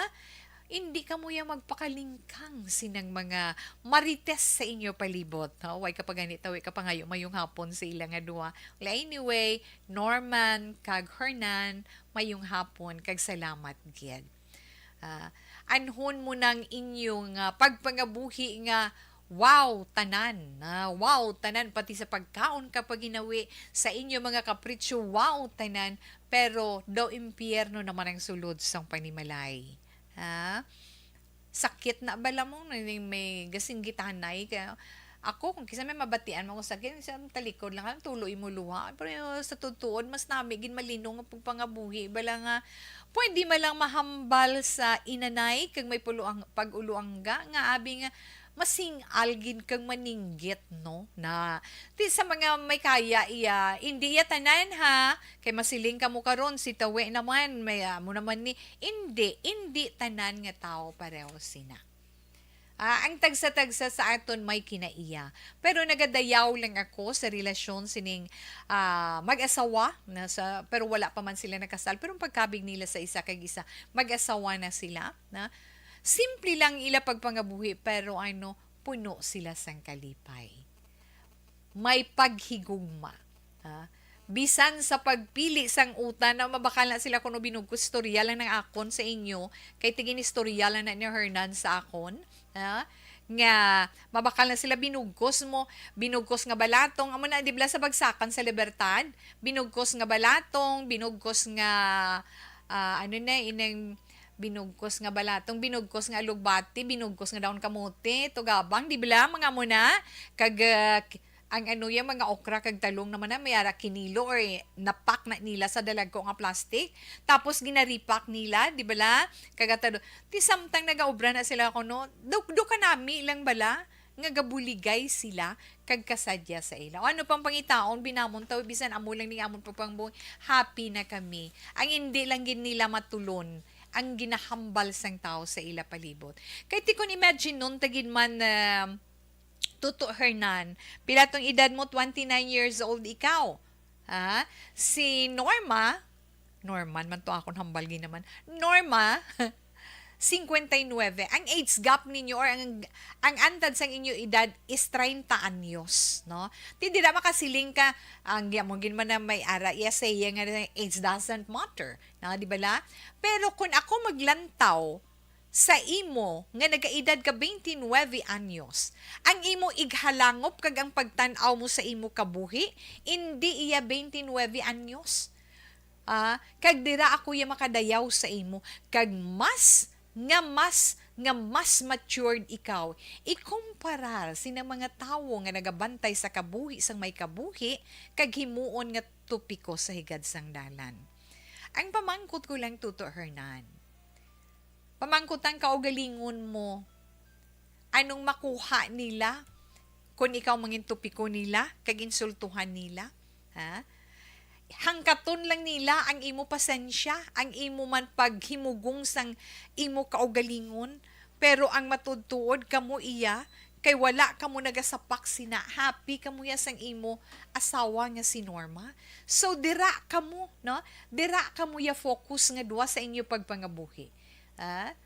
Indi kamo yang magpakalingkang sinang mga marites sa inyo palibot, ha? Way ka pa gani tawi ka pangayo mayong hapon sa ila nga duha. Well, anyway, Norman kag Hernan, mayong hapon kag salamat gid. Ah, anhon mo nang inyong, ah, pagpangabuhi nga wow tanan, ah, wow tanan, pati sa pagkaon ka pa ginawi sa inyo mga kapritsyo, wow tanan, pero daw impyerno naman ang sulod sang panimalay. Ha? Sakit na bala mo na ning may gasinggitanay kaya ako, kung kisa may mabatian mo ko sakit, sa talikod lang, ang tulo imo luha. Pero sa tutuod, mas nami gid malino nga pagpangabuhi. Bala nga, pwede man lang mahambal sa inanay kag may puluang-, pag-uluangga nga abi nga masing-al gid kag maninggit, no? Na, ti sa mga may kaya iya, indi iya tanan, ha? Kay masiling kamo karon, si Tawi naman, may amo naman ni, indi, indi tanan nga tawo pareho sina. Ah, ang tagsa-tagsa sa aton may kinaiya. Pero nagadayaw lang ako sa relasyon sining, ah, mag-asawa na sa, pero wala pa man sila nakasal. Pero ang pagkabig nila sa isa kag isa, mag-asawa na sila, na simple lang ila pagpangabuhi, pero ano, puno sila sang kalipay. may paghigugma. Ha? Bisan sa pagpili sang utan, na mabakal na sila kuno binugkos, istorya lang nang akon sa inyo, kay tigin-istorya lang na ni Hernan sa akon, ha? Nga mabakal na sila binugkos mo, binugkos nga balatong, amo na, di ba, sa bagsakan sa Libertad, binugkos nga balatong, binugkos nga, ah, ano na, ining binugkos nga balatong, binugkos nga alugbati, binugkos nga dahon kamote, tugabang, di ba, mga amo na, kag, ah, ang ano, yung mga okra kag talong naman na may ara kinilo or napak na nila sa dalagko nga plastic. Tapos ginaripak nila, di ba la? Kagatado. Ti samtang nagaobra na sila kuno, dukdo kanami lang bala nga gabuligay sila kag kasadya sa ila. O ano pang pangitaon, binamon taw, bisan amo lang ni amon pagpangbuhi, happy na kami. Ang hindi lang gid nila matulon, ang ginahambal sang tawo sa ila palibot. Kay ti kun imagine nun, tagin man, ah, Tuto Hernan, pila tong edad mo? Twenty-nine years old ikaw. Ha? Si Norma, Norman man to akon hambal gid naman. Norma, singkwenta y nuebe. Ang age gap ninyo or ang, ang antad sang inyo edad is treinta anyos, no? Ti dira makasiling ka, ang, amo gid man na may ara, iya saying nga, "Age doesn't matter," na, di ba la? Pero kung ako maglantaw sa imo nga nagaedad ka twenty-nine anyos, ang imo ighalangop kag ang pagtan-aw mo sa imo kabuhi, indi iya twenty-nine anyos. Ah, kag dira ako iya makadayaw sa imo, kag mas nga mas, nga mas matured ikaw, ikumparar sina mga tawo nga nagabantay sa kabuhi sang may kabuhi kag himuon nga topiko sa higad sang dalan. Ang pamangkot ko lang, Tuto Hernan, pamangkot ang kaugalingon mo, anong makuha nila kung ikaw mangin topiko nila kag insultuhan nila? Ha? Hangkaton lang nila ang imo pasensya, ang imo man paghimugong sang imo kaugalingon, pero ang matuod-tuod kamo iya, kay wala kamo nagasapak sina, happy kamo ya sang imo asawa nga si Norma. So dira kamo, no? Dira kamo ya focus nga duha sa inyo pagpangabuhi. Ha?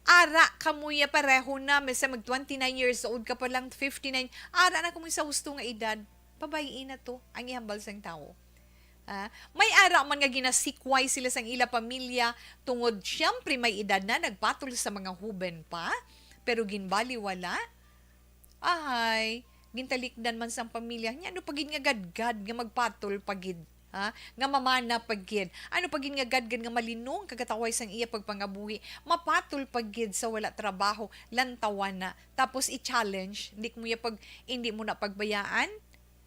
Ara kamo ya pareho na, may sa mag twenty-nine years old ka pa lang, fifty-nine, ara na kamo sa husto nga edad. Pabay-i na to ang ihambal sang tawo. Ah, may ara man nga ginasikway sila sang ila pamilya tungod siyempre may edad na, nagpatol sa mga huben pa, pero ginbaliwala. Ahay, gintalikdan man sang pamilya. Nya, ano pa gid nga gadgad nga magpatol pa gid? Ha? Nga mamana pa gid? Ano pa gid nga gadgad nga malinong kagataway sang iya pagpangabuhi? Mapatol pa gid sa wala trabaho, lantawan na. Tapos i-challenge, hindi mo ya pag, hindi mo na pagbayaan,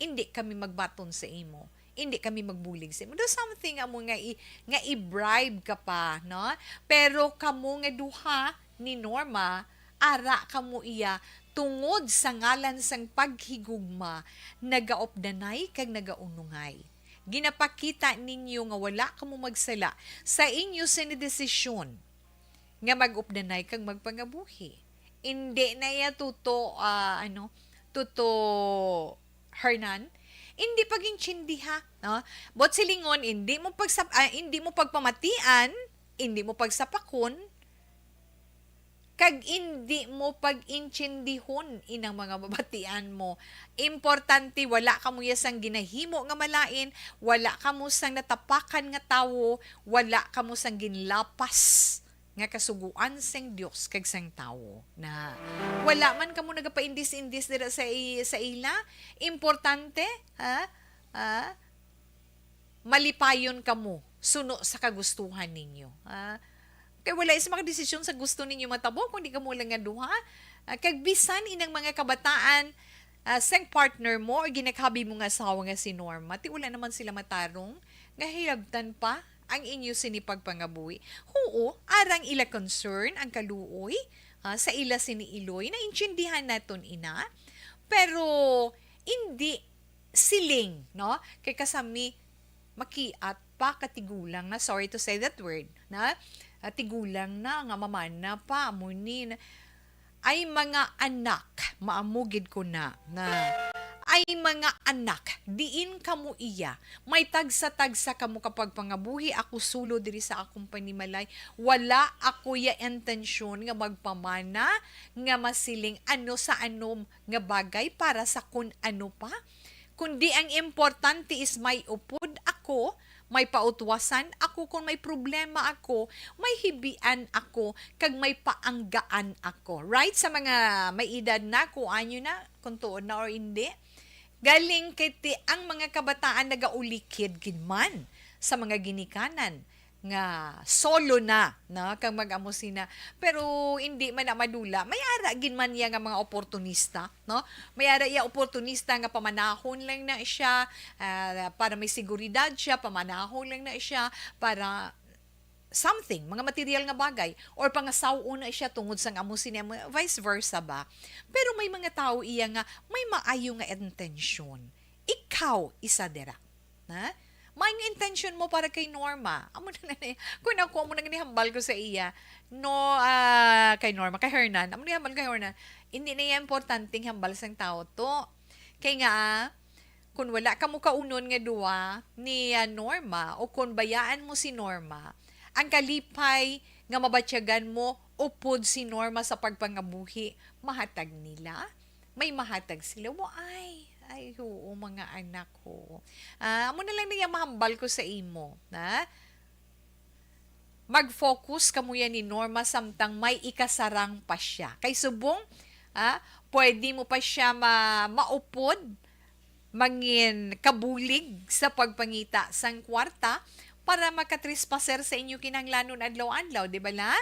hindi kami magbaton sa imo. Hindi kami magbulig sa imo. Do something amo nga i-, nga i-bribe ka pa, no? Pero kamo nga duha ni Norma, ara kamo iya tungod sa ngalan sang paghigugma, nagaupdanay kag nagaunongay. Ginapakita ninyo nga wala kamo magsala sa inyo sini desisyon nga mag-updanay kag magpangabuhi. Indi na iya, Tuto, ah, ano, Tuto Hernan, indi pag-intindiha, no? But silingon, indi mo pagsap-, ah, indi mo pagpamatian, indi mo pagsapakon, kag indi mo pag-intindihon inang mga babatian mo. Importante, wala kamo ya sang ginahimo nga malain, wala kamo sang natapakan nga tawo, wala kamo sang ginlapas nga kasugoan sang Dios kag sang tawo. Na wala man kamo nagapaindis-indis dira sa i-, sa ila, importante, ha? Ha? Malipayon kamo suno sa kagustuhan ninyo, ha? Kay wala sa mga desisyon sa gusto ninyo matabo, kundi kamo lang nga duha. Ah, kag bisan inang mga kabataan, ah, sang partner mo or ginakhabi mo nga asawa nga si Norma, ti wala naman sila matarong nga hilabtan pa ang inyo sini pagpangabuhi. Huo, arang ila concern ang kaluoy, ah, sa ila sini iloy, naintindihan naton ina. Pero indi siling, no? Kay kasami makiat pa, katigulang na, sorry to say that word, na, ah, tigulang na, nga mamana pa, amo ni na, ay mga anak, maamo gid ko na, na, ay mga anak, diin kamo iya, may tagsa-tagsa kamo ka pagpangabuhi, ako sulo diri sa akong panimalay, wala ako ya intensyon nga magpamana, nga masiling ano sa ano nga bagay para sa kun ano pa. Kundi ang importante is may upod ako, may pautwasan ako, kung may problema ako, may hibian ako, kag may paanggaan ako. Right? Sa mga may edad na, kuan nyo na, kung tuod na or hindi. Galing kay ti ang mga kabataan nagaulikid gid man sa mga ginikanan nga solo na, no, kag mag-amo sina. Pero hindi man na madula. May ara gid man iya nga mga oportunista, no? May ara iya oportunista nga pamanahon lang na siya, ah, para may seguridad siya, pamanahon lang na siya para something, mga material nga bagay, or pangasaw-on na siya tungod sang amo sini, amo, vice versa ba? Pero may mga tawo iya nga may maayo nga intensyon. Ikaw isa dira. Ha? May nga intensyon mo para kay Norma. Amo na na ni. Kung ako, amo na nga ni hambal ko sa iya. No, ah, kay Norma, kay Hernan. Amo ni hambal kay Hernan. Hindi na iya importante ang hambal sang tawo to. Kay nga, ah, kung wala ka mo kaunon nga duwa ni, ah, Norma, o kung bayaan mo si Norma, ang kalipay nga mabatyagan mo upod si Norma sa pagpangabuhi, mahatag nila. May mahatag sila. Wa ay. Ay, oo, mga anak ko. Ah, amo na lang niya mahambal ko sa imo, ha? Mag-focus kamo yan ni Norma samtang may ikasarang pa siya. Kay subong, ah, pwede mo pa siya ma-, maupod, mangin kabulig sa pagpangita sang kwarta para makatrespasser sa inyo kinahanglanon adlaw-adlaw, di ba la?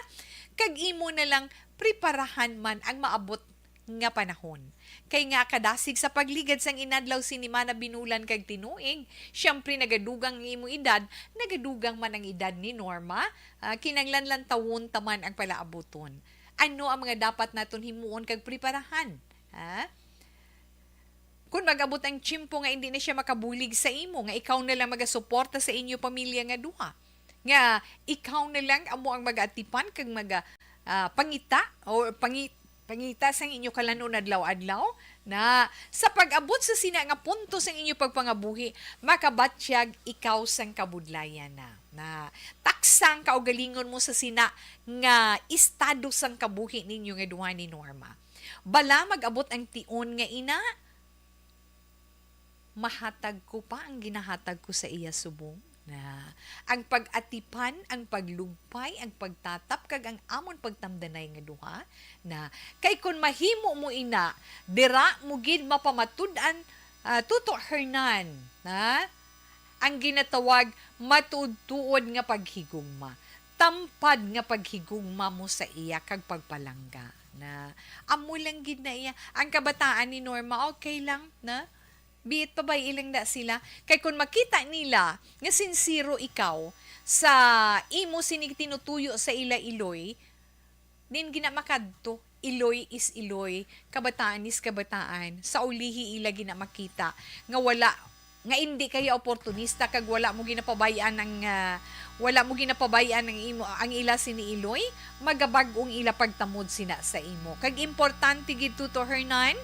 Kag imo na lang preparahan man ang maabot nga panahon. Kay nga kadasig sa pagligad sang inadlaw, sinimana, binulan kag tinuig, siyempre nagadugang ang imo edad, nagadugang man ang edad ni Norma, ah, kinahanglan lantawon ta man ang palaabuton. Ano ang mga dapat naton himuon kag preparahan? Ha? Kung mag-abot ang tiyempo nga hindi na siya makabulig sa imo, nga ikaw na lang magasuporta sa inyo pamilya nga duha, nga ikaw na lang amo ang mag-atipan kag mag, ah, pangita o pangi-, pangita sang inyo kalanon adlaw-adlaw, na sa pag-abot sa sina nga punto sang inyo pagpangabuhi, makabatyag ikaw sang kabudlayan na. Na taksa ang kaugalingon mo sa sina nga estado sang kabuhi ninyo nga duha ni Norma. Bala mag-abot ang tion nga ina, mahatag ko pa ang ginahatag ko sa iya subong. Na ang pag-atipan, ang paglugpay, ang pagtatap, kag ang amon pagtamdanay nga duha, na kay kon mahimo mo ina, dira mo gid mapamatud-an, ah, Tuto Hernan, na ang ginatawag matuod-tuod nga paghigugma, tampad nga paghigugma mo sa iya kag pagpalangga. Na amo lang gid na iya. Ang kabataan ni Norma, okay lang, na biit pa ba ilang na sila? Kay kung makita nila nga sinsero ikaw sa imo sinig tinutuyo sa ila iloy, din gina makadto. Iloy is iloy, kabataan is kabataan. Sa ulihi ila gina makita nga wala, nga indi kaya oportunista kag wala mo ginapabay-an ang, ah, wala mo ginapabay-an ang imo, ang ila sini iloy, magabag-ong ila pagtamod sina sa imo. Kag importante gid, Tuto Hernan,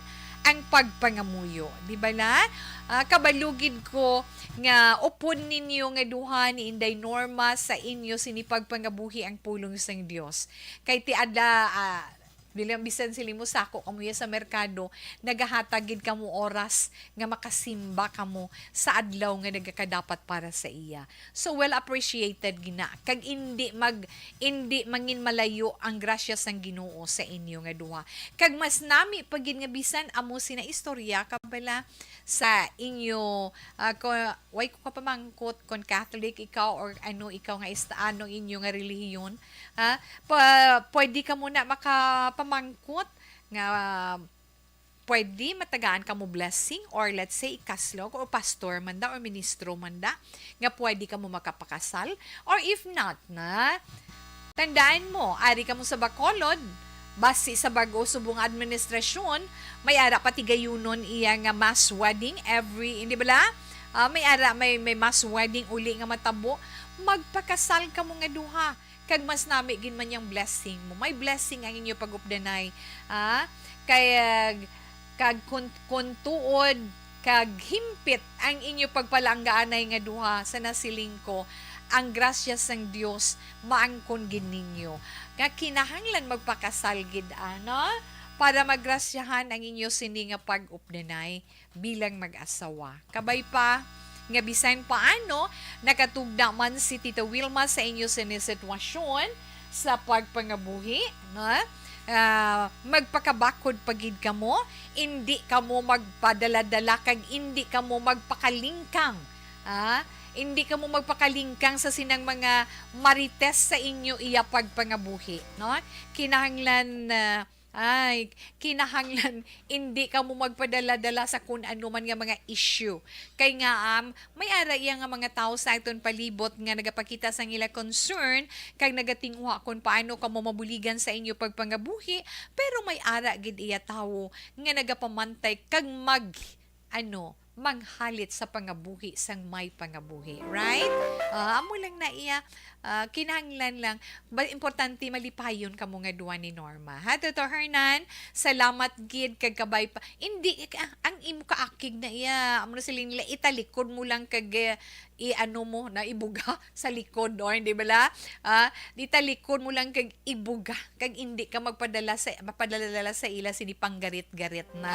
ang pagpangamuyo, di ba na? Ah, kabalugid ko nga upon ninyo nga duha ni Inday Norma sa inyo sini pagpangabuhi ang pulong sang Dios. Kay ti ada, ah, bilang bisan sila mo sako kamo ya sa merkado, nagahatag gid kamo oras nga makasimba kamo sa adlaw nga nagakadapat para sa iya. So, well appreciated gina. Kag indi mag-, indi mangin malayo ang grasya sang Ginoo sa inyo nga duha. Kag mas nami pa gid nga bisan amo sina istorya ka bala sa inyo, ah, ko, way ko kapamangkot kon Catholic ikaw or ano ikaw nga ista-, ano inyo nga relihiyon, ha? Pa-, pwede ka muna makapamangkot nga, ah, pwede matagaan ka mo blessing or let's say ikaslog or pastor man da or ministro man da nga pwede ka mo makapakasal, or if not na, tandaan mo, ari ka mo sa Bacolod, basi sa bag-o subong administrasyon, may ara patigayunon iya nga mass wedding every, hindi bala? Ah, may ara, may, may mass wedding uli nga matabo. Magpakasal ka mo nga duha. Kag mas nami gid man yang blessing mo. May blessing ang inyo pag-updanay. Ah, kay, ah, kag kun, kun tuod, kag himpit ang inyo pagpalanggaanay nga duha sa nasiling ko, ang grasya sang Dios maangkon gid ninyo. Nga kinahanglan magpakasal gid, ano? para magrasyahan ang inyo sini nga pag-updanay bilang mag-asawa. Kabay pa nga bisan paano, nakatugda man si Tita Wilma sa inyo sini sitwasyon sa pagpangabuhi, nga, ah, magpakabakod pa gid kamo, indi kamo magpadala-dala kag indi kamo magpakalingkang, ah, indi kamo magpakalingkang sa sinang mga marites sa inyo iya pagpangabuhi, no? Kinahanglan, ah, ay, kinahanglan indi kamo magpadala-dala sa kun ano man nga mga issue. Kay nga, um, may ara iya nga mga tawo sa aton palibot nga nagapakita sang ila concern kag nagatinguha kon paano kamo mabuligan sa inyo pagpangabuhi, pero may ara gid iya tawo nga nagapamantay kag mag, ano, manghalit sa pangabuhi sang may pangabuhi, right? Ah, amo lang na iya, ah, kinahanglan lang. Ba, importante malipayon kamo nga duwa ni Norma. Ha, Toto Hernan, salamat gid kag kabay pa. Hindi, ang, ang imo kaakig na iya, amo na sila nila, italikod mo lang kag, eh, i-ano mo, na ibuga sa likod, or hindi bala? Ah, italikod mo lang kag ibuga, kag hindi ka magpadala sa, mapadala sa ila sini panggarit-garit na.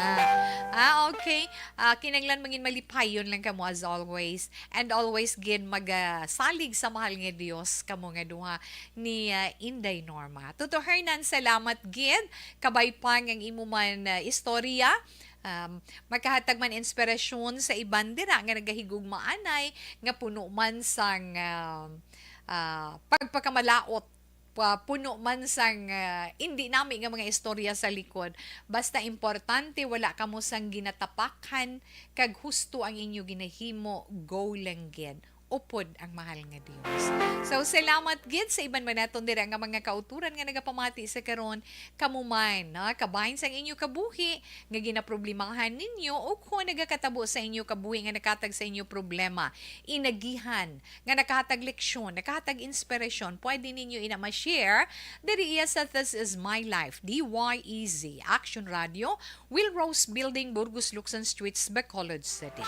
Ah, okay. Ah, kinahanglan mangin malipayon lang kamo as always. And always gid magasalig sa mahal nga Dios kamo nga duha ni, ah, Inday Norma. Toto Hernan, salamat gid. Kabay pa nga ang imo man, ah, istorya. Um, makahatag man inspirasyon sa iban dira nga nagahigugmaanay nga puno man sang, um, ah, pagpakamalaot, pa-, puno man sang, ah, indi nami nga mga istorya sa likod. Basta importante, wala kamo sang ginatapakan, kag husto ang inyo ginahimo, go lang gid. Upod ang mahal nga Dios. So, salamat gid sa iban man naton dira nga mga kauturan nga nagapamati sa karon. Kamo man, no? Kabahin sang inyo kabuhi nga ginaproblemahan ninyo, o kon nagakatabo sa inyo kabuhi nga nakatag sa inyo problema, inagihan, nga nakahatag leksyon, nakahatag inspirasyon, pwede ninyo ina ma-share diri iya sa This Is My Life, D Y E Z, Action Radio, Will Rose Building, Burgos Luxon Streets, Bacolod City.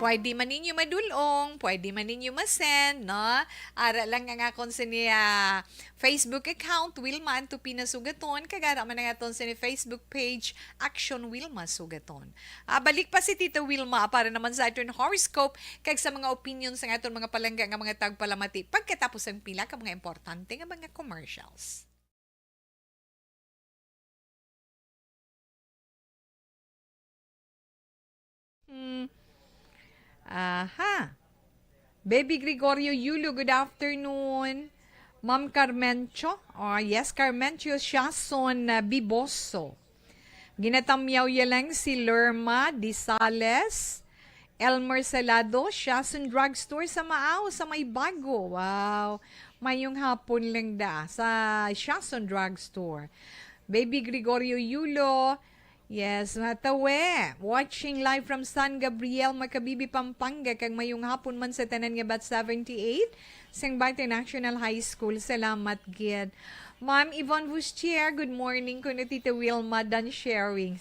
Pwede man ninyo madulong, pwede man ninyo masend, no? Ara lang ang akon sini, ah, Facebook account, Wilma Antupina Sugaton, kag ara man ang aton sini Facebook page, Action Wilma Sugaton. Ah, balik pa si Tita Wilma para naman sa aton horoscope kag sa mga opinion sa aton mga palangga nga mga tagpalamati pagkatapos ang pila ka mga importante nga mga commercials. Hmm. Aha. Baby Gregorio Yulo, good afternoon. Ma'am Carmencho. Oh, yes, Carmencho Siason, ah, Biboso. Ginatamyaw ya lang si Lerma Disales. Elmer Salado, Siason Drugstore sa Maao, sa may Bago. Wow. Mayong hapon lang da sa Siason Drugstore. Baby Gregorio Yulo, yes, Matawe. Watching live from San Gabriel, Macabibi, Pampanga. Kag mayong hapon man sa tanan nga Bat seventy-eight, Sangbate National High School. Salamat gid. Ma'am Yvonne Vustier, good morning. Kuno Tita Wilma, done sharing.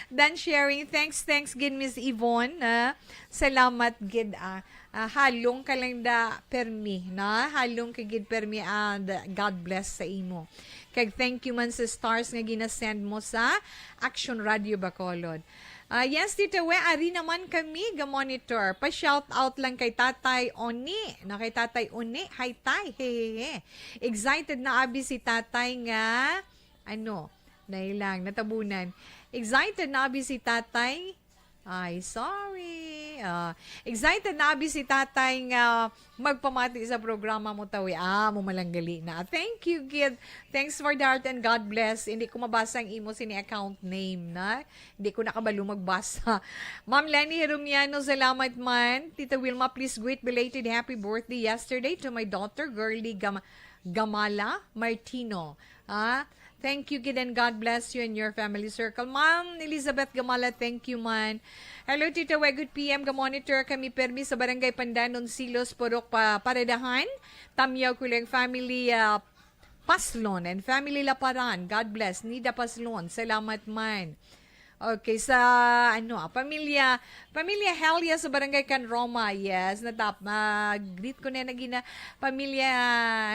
Done sharing. Thanks, thanks gid, Miss Yvonne, ah. Salamat gid, ah. Ah, halong ka lang da, permi, na? Halong ka gid, permi, and God bless sa imo. Kag thank you man sa stars nga ginasend mo sa Action Radio Bacolod. Ah, yes, Tita We, ari naman kami ga-monitor. Pa-shout out lang kay Tatay Oni. Na kay Tatay Oni, hi, Tay. Hehehe. Excited na abi si Tatay nga, ano, nailang, natabunan. Excited na abi si Tatay. Ay, sorry. Ah, excited na abi si Tatay nga magpamati sa programa mo, Tawi. Ah, mo malanggali na. Thank you, kid. Thanks for the heart and God bless. Hindi ko mabasa ang imo sini account name na. Hindi ko nakabalo magbasa. Ma'am Lenny Herumiano, salamat man. Tita Wilma, please greet belated happy birthday yesterday to my daughter, girly Gam-, Gamala Martino. Ah, thank you, kid, and God bless you and your family circle. Ma'am Elizabeth Gamala, thank you man. Hello, Tita We, good P M. Ga-monitor kami permi sa Barangay Pandanon, Silos, Purok pa, Paradahan. Tamyaw ko lang family, ah, Paslon and family Laparan. God bless. Nida Paslon. Salamat man. Okay, sa, ano, ah, pamilya, pamilya Helia sa Barangay Can Roma. Yes, natap-, ah, greet ko na nagina pamilya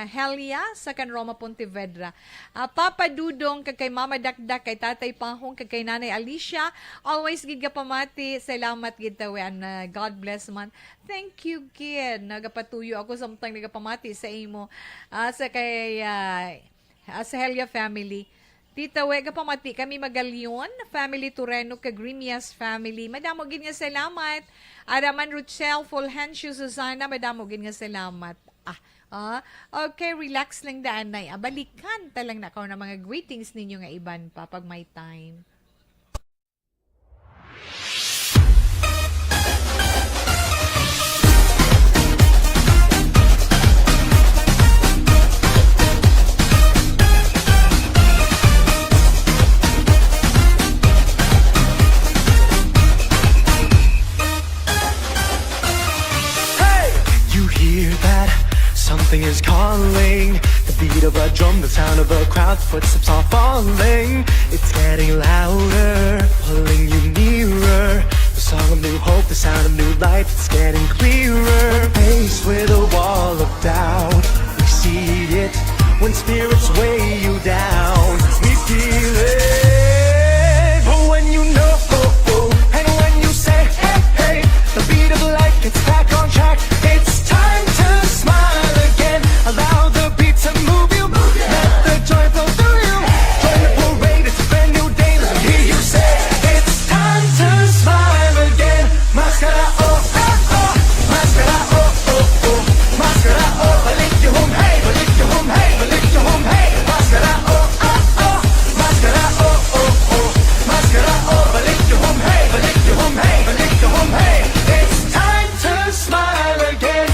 Helia sa Can Roma, Pontevedra. Ah, Papa Dudong, kag kay Mama Dakdak, kay Tatay Pahong, kag kay Nanay Alicia, always gid ka pamati. Salamat gid tawi, and, ah, God bless man. Thank you gid. Nagapatuyo ako samtang nagapamati sa imo. Ah, sa kay, ah, ah, sa Helia family. Tita We, gapamati kami, Magalion family, Tureno, kag Rimias family. Madamo gid nga salamat. Araman Rochelle, Fulgencio, Susana, madamo gid nga salamat. Ah, ah, okay, relax lang daan, nay. Ah, balikan ta lang na karon ang mga greetings ninyo nga iban pa pag may time. Hey! You hear that? Something is calling. The beat of a drum, the sound of a crowd, footsteps are falling. It's getting louder, pulling you nearer. The song of new hope, the sound of new life, it's getting clearer. Faced with a wall of doubt, we see it. When spirits weigh you down, we feel it. But when you know, and when you say, hey, hey, the beat of life gets back on track. It's time to smile again. Allow the beat to move you. Let the joy flow through you. Join the parade, it's a brand new day. Let me hear you say, it's time to smile again. Maskara, oh, oh, oh. Maskara, oh, oh, oh. Maskara, oh, balik yung hum, hey, balik yung hum, hey, balik yung hum, hey. Maskara, oh, oh, oh. Maskara, oh, oh, oh. Maskara, oh, balik yung hum, hey, balik yung hum, hey, balik yung hum, hey. It's time to smile again.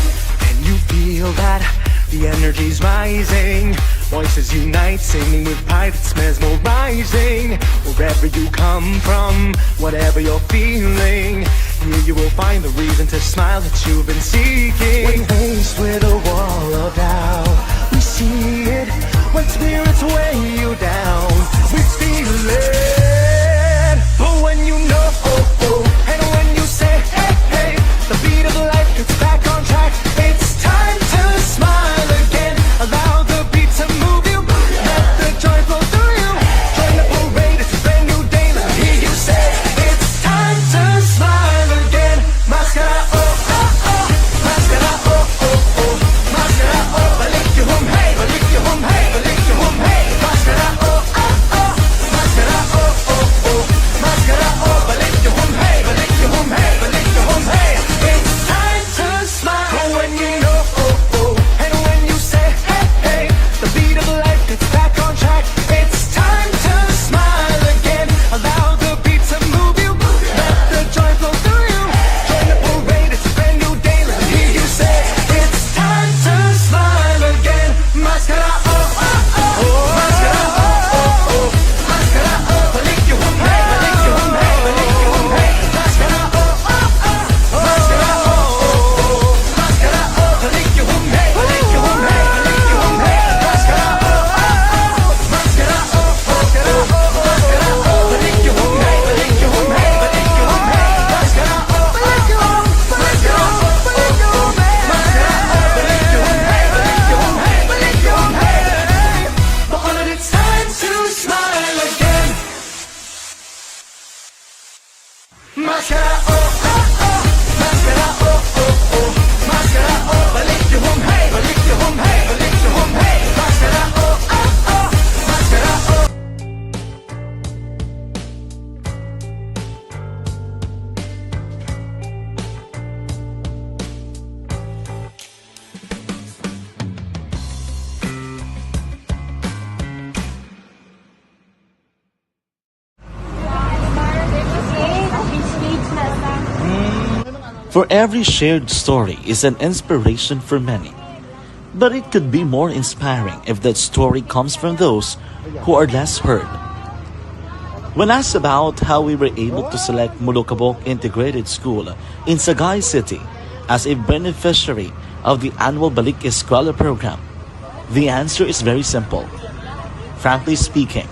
And you feel that the energy's rising. Voices unite, singing with pride, it's mesmerizing. Wherever you come from, whatever you're feeling, here you will find the reason to smile that you've been seeking. When faced with a wall of doubt, we see it. When spirits weigh you down, we feel it. But when you know, oh, oh, and when you say, hey, hey, the beat of life gets back on track. It's time to smile again. Allow the beat to move you. Let the joy flow through you. Join the parade, it's a brand new day. Let me hear you say, it's time to smile again. Maskara, oh, oh, oh. Maskara, oh, oh, oh. Maskara, oh, balik yung hum, hey, balik yung hum, hey, balik yung hum, hey. Maskara, oh, oh, oh. Maskara, oh, oh, oh. Maskara, oh, balik yung hum, hey, balik yung hum, hey, balik yung hum, hey. It's time to smile. But when you know, oh, oh, and when you say, hey, hey, the beat of life gets back on track. It's time to smile again. Allow the beat to move you. Let the joy flow through you. Join the parade, it's a brand new day. Let me hear you say, it's time to smile again. Maskara, oh, oh, oh. Maskara, oh, oh, oh. Maskara, oh, balik yung hum, hey, balik yung hum, hey, balik yung hum, hey. Maskara, oh, oh, oh. Maskara, oh, oh, oh. It's time to smile again. Maskara, oh, oh, oh. Maskara, oh, oh, oh. Maskara, oh, balik yung hum, hey, balik yung hum, hey, balik yung hum, hey. Maskara, oh, oh, oh. Maskara, oh. For every shared story is an inspiration for many. But it could be more inspiring if that story comes from those who are less heard. When asked about how we were able to select Molokabok Integrated School in Sagay City as a beneficiary of the annual Balik Eskwela program, the answer is very simple. Frankly speaking,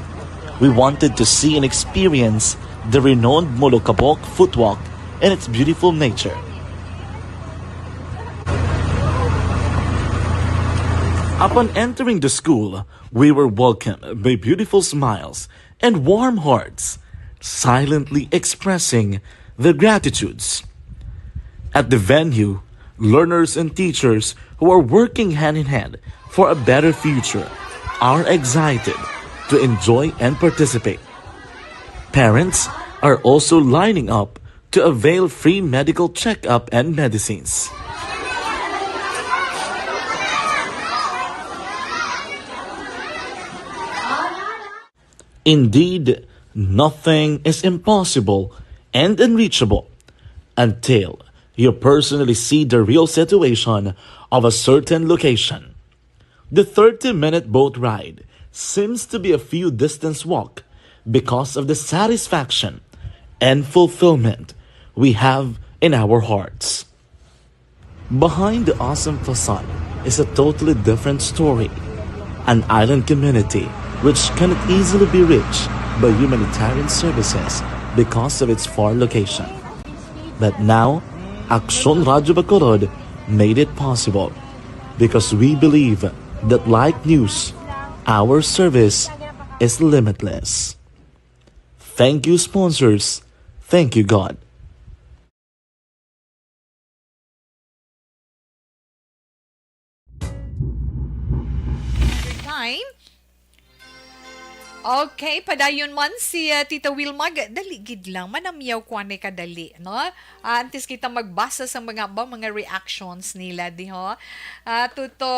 we wanted to see and experience the renowned Molokabok Footwalk and its beautiful nature. Upon entering the school, we were welcomed by beautiful smiles and warm hearts, silently expressing their gratitudes. At the venue, learners and teachers who are working hand in hand for a better future are excited to enjoy and participate. Parents are also lining up to avail free medical checkup and medicines. Indeed, nothing is impossible and unreachable until you personally see the real situation of a certain location. The thirty-minute boat ride seems to be a few distance walk because of the satisfaction and fulfillment we have in our hearts. Behind the awesome facade is a totally different story. An island community which cannot easily be reached by humanitarian services because of its far location. But now, Aksyon Radyo Bacolod made it possible because we believe that like news, our service is limitless. Thank you, sponsors. Thank you, God. Time. Okay, padayon man si uh, Tita Wilma. Dali gid lang, manamyaw ko anay kadali, no? Uh, antes kita magbasa sa mga ba, mga reactions nila, di ho? Uh, Tuto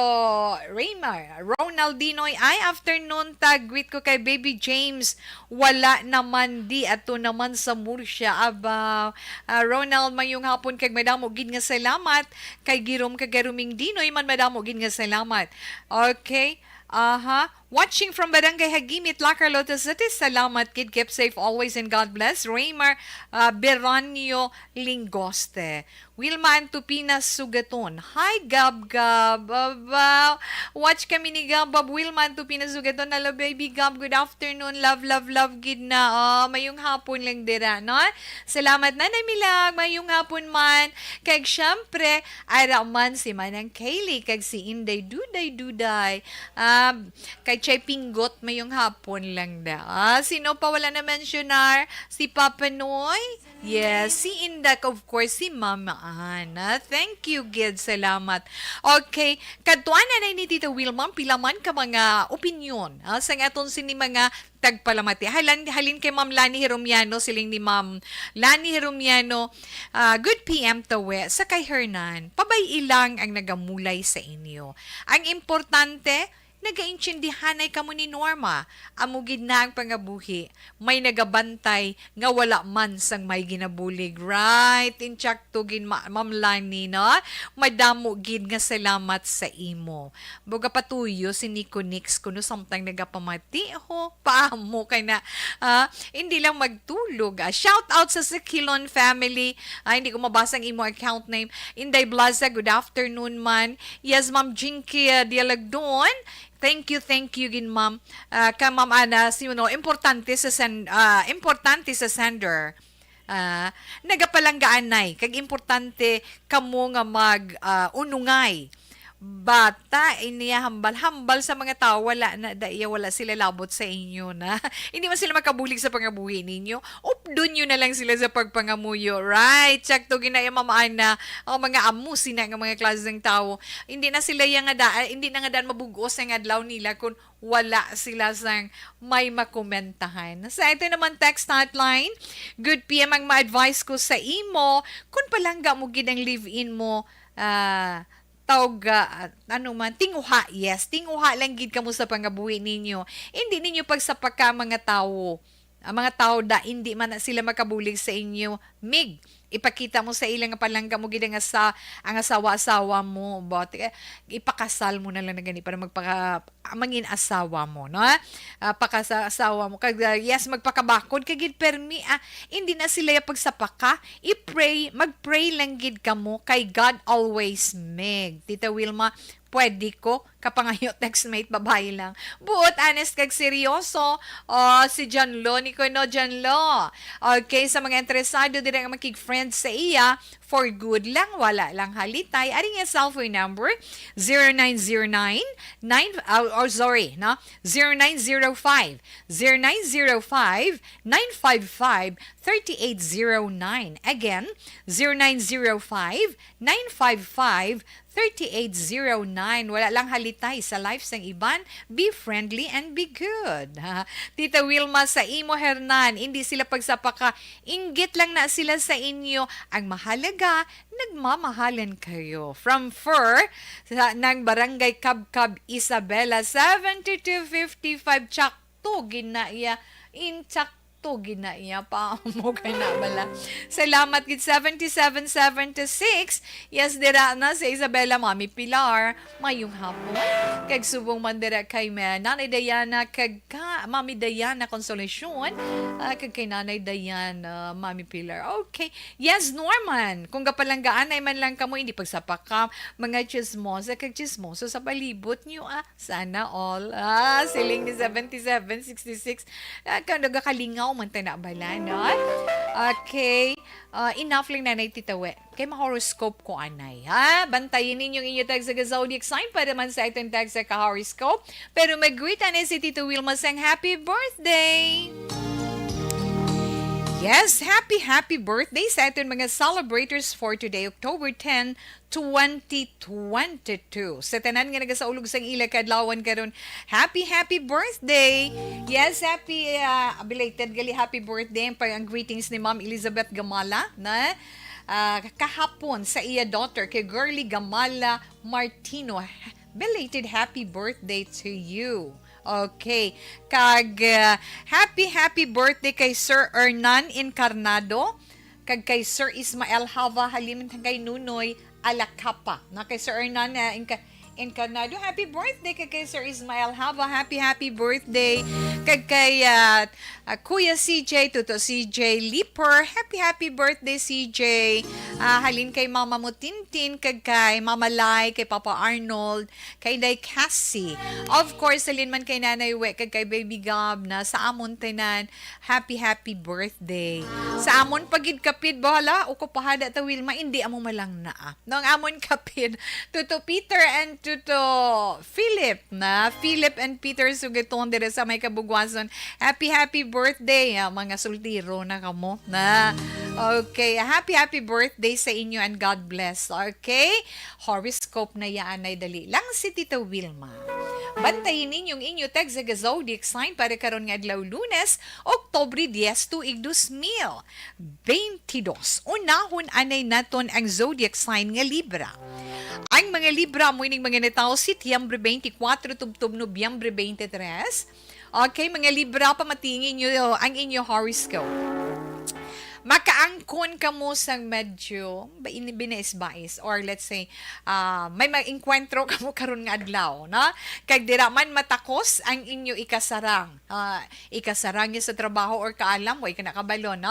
Raymar, Ronaldinoy, ay afternoon, tag greet ko kay Baby James. Wala naman di, ato naman sa Murcia. Aba, uh, Ronald, mayong hapon kag madamo gid nga salamat. Kay Girom kag Garuming Dinoy man madamo gid nga salamat. Okay. Aha. Watching from Barangay Hagimit, Lacar, Lotes City. Salamat kid. Keep safe always and God bless. Raymar uh, Beranio Lingoste. Wilma Antupina Sugaton. Hi, Gab Gab. Aba, watch kami ni Gab Gab. Wilma Antupina Sugaton. Hello, baby Gab. Good afternoon. Love, love, love gid na. Oh, mayong hapon lang dira, no? Salamat, Nanay Milag. Mayong hapon man. Kag syempre, ara man si Manang Kaylee kag si Inday Duday Duday. Um, kay Chay Pinggot, mayong hapon lang da. Ah, sino pa wala na mensionar? Si Papa Noy? Yes, si Indak, of course, si Mama Ana. Thank you, gid. Salamat. Okay, kadtuan na ni Tita Wilma, pila man ka mga opinyon ah, sa aton sini mga tagpalamati. Halin, halin kay Ma'am Lani Heromiano, siling ni Ma'am Lani Heromiano, ah, good P M tawe, sa kay Hernan, pabay-i lang ang nagamulay sa inyo. Ang importante, nagaintindihanay kamo ni Norma. Amo gid na ang pangabuhi. May nagabantay nga wala man sang may ginabulig. Right, insakto gid, Ma-, Ma'am Lani, no? Madamo gid nga salamat sa imo. Buga patuyo si Nico Nix kuno samtang nagapamati. Ho, paamo kay na, ah, hindi lang magtulog. Ah. Shout out sa Sikilon family. Ah, hindi ko mabasa ang imo account name. Inday Blaza, good afternoon man. Yes, Ma'am Jinky, ah, Dialagdon. Thank you, thank you gid, ma'am. Ah, ka Ma'am Ana, si, no, importante sa sen-, ah, importante sa sender. Ah, nagapalanggaanay, kag importante kamo nga mag, ah, unungay. Bata, iniya hambal-hambal sa mga tawo, wala na, da, iya, wala sila labot sa inyo na. Hindi man sila makabulig sa pangabuhi ninyo. Updon nyo na lang sila sa pagpangamuyo. Right, sakto gid na iya, Ma'am Ana. Ang mga amo sina nga mga klase ng tawo. Hindi na sila iya nga da, hindi na nga daan mabug-os ang adlaw nila kung wala sila sang may makomentahan. Sa ito naman text hotline, good P M ang ma-advise ko sa imo, kung palangga mo gid ang live-in mo, ah, tawag, ah, ano man, tinguha, yes, tinguha lang gid kamo sa pangabuhi ninyo. Hindi ninyo pagsapaka ang mga tawo. Ang mga tawo da, hindi man na sila makabulig sa inyo, mig. ipakita mo sa ila nga palangga mo gid ang asa-, ang asawa-asawa mo, but, eh, ipakasal mo na lang na gani para magpaka-, mangin asawa mo, no? Ah, pakasa-, asawa mo. Kag, ah, yes, magpakabakod ka gid, permi, ah, hindi na sila ya pagsapaka. I-pray, mag-pray lang gid kamo kay God always make. Tita Wilma, pwede ko, kapangayo textmate, babae lang. Buot, honest, kag seryoso. Oh, si John Lo, ni kuno John Lo. Okay, sa mga interesado diri nga makig-friend sa iya, for good lang, wala lang halitay. Ari nga cellphone number, zero nine zero nine, nine, oh, oh, sorry, no? Zero nine zero five, zero nine zero five, nine five five, thirty eight zero nine. Again, zero nine zero five, nine five five, thirty eight zero nine. Wala lang halitay sa life sang iban. Be friendly and be good. Ha? Tita Wilma, sa imo, Hernan, hindi sila pagsapaka. Inggit lang na sila sa inyo. Ang mahalaga, nagmamahalan kayo. From Fur, sa, ng Barangay Kabkab, Isabela, seventy two fifty-five. Tsakto gid na iya. In tsakto gid na iya pa mo kay na bala. Salamat gid, seventy seven seventy six. Yes, dira na sa Isabela, Mami Pilar. Mayong hapon. Kag subong man dira kay Ma-, Nanay Diana, kag ka, Mami Diana Consolacion, ah, kag kay Nanay Diana, Mami Pilar. Okay. Yes, Norman. Kung gapalanggaanay man lang kamo, hindi pagsapaka, mga chismosa kag chismoso sa palibot niyo, ah. Sana all. Ah, siling ni seventy seven sixty six. Ah, ka-, nagakalingaw man ta na bala, no? Okay. Ah, enough lang, Nanay Tita We. Kay ma-horoscope ko anay, ha? Bantayin ninyo ang inyo text sa zodiac sign para man sa itong text sa ka-horoscope. Pero mag-greet anay si Tito Wilma sang happy birthday! Yes, happy, happy birthday sa aton mga celebrators for today, October ten, twenty twenty-two. Sa tanan nga nagasaulog sang ila kaadlawan karon, happy, happy birthday! Yes, happy, ah, belated gali, happy birthday. Ang, ang greetings ni Ma'am Elizabeth Gamala na, ah, kahapon sa iya daughter kay Girly Gamala Martino. Belated happy birthday to you. Okay. Kag, ah, happy, happy birthday kay Sir Hernan Encarnado, kag kay Sir Ismael Hava, halin kay Nunoy Alacapa. Na kay Sir Hernan, ah, Enca-, Encarnado, happy birthday. Kag kay Sir Ismael Hava, happy, happy birthday. Kag kay, ah, ah, Kuya C J, Tuto C J Leaper, happy, happy birthday, C J. Ah, halin kay Mama mo Tintin, kag kay Mama Lai, kay Papa Arnold, kay Day Cassie. Of course, halin man kay Nanay We, kag kay Baby Gab na sa amon tanan, happy, happy birthday. Sa amon pa gid kapid, bahala, o ko pahada ta, Wilma, hindi amo malang na, ah. No, ang amon kapid, Tuto Peter and Tuto Philip na. Philip and Peter Sugaton diri sa may Kabugwason. Happy, happy birthday, ah, mga soltero na kamo na. Okay, happy, happy birthday sa inyo and God bless. Okay? Horoscope na yaan ay dali lang si Tita Wilma. Bantayin ninyong inyo text sa zodiac sign para karon nga adlaw, Lunes, Oktobre diez, tuig dos mil beintidos. Unahon anay naton ang zodiac sign nga Libra. Ang mga Libra amo ining mga natawo Setyembre twenty-four tubtob Nobyembre twenty-three. Okay, mga Libra, pamatingin nyo ang inyo horoscope. Makaangkon kamo sang medyo ba-, ini-, binais-bais, or let's say, ah, may mag-engkwentro kamo karon nga adlaw, no? Kag dira man matakos ang inyo ikasarang, ah, ikasarang niya sa trabaho or kaalam, way ka nakabalo, no?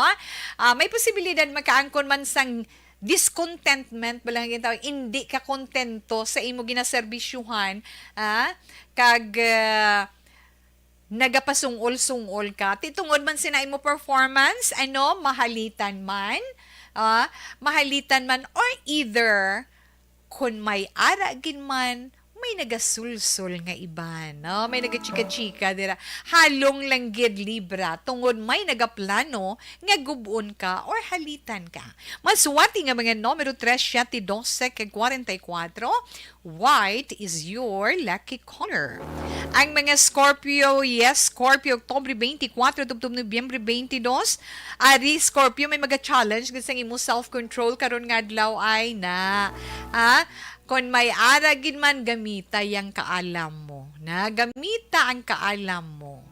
Ah, may posibilidad makaangkon man sang discontentment, balang gintawag, hindi ka kontento sa imo ginaserbisyuhan, ah, kag, ah, nagapasungol-sungol ka. Ti tungod man sina imo performance, ano, mahalitan man, ah, mahalitan man, or either, kun may ara gid man, may nagasulsol nga iban, no? May nagachika-chika dira. Halong lang gid, Libra, tungod may nagaplano nga gub-on ka or halitan ka. Maswati nga mga numero tres, siete, doce, kag kwarenta y kuatro. White is your lucky color. Ang mga Scorpio, yes, Scorpio, Oktubre twenty-four, tubtob Nobyembre twenty-two. Ari, Scorpio, may maga-challenge gid sang imo self-control karon nga adlaw ay na. Ha? Kon may ara gid man, gamita yang kaalam mo. Na, gamita ang kaalam mo.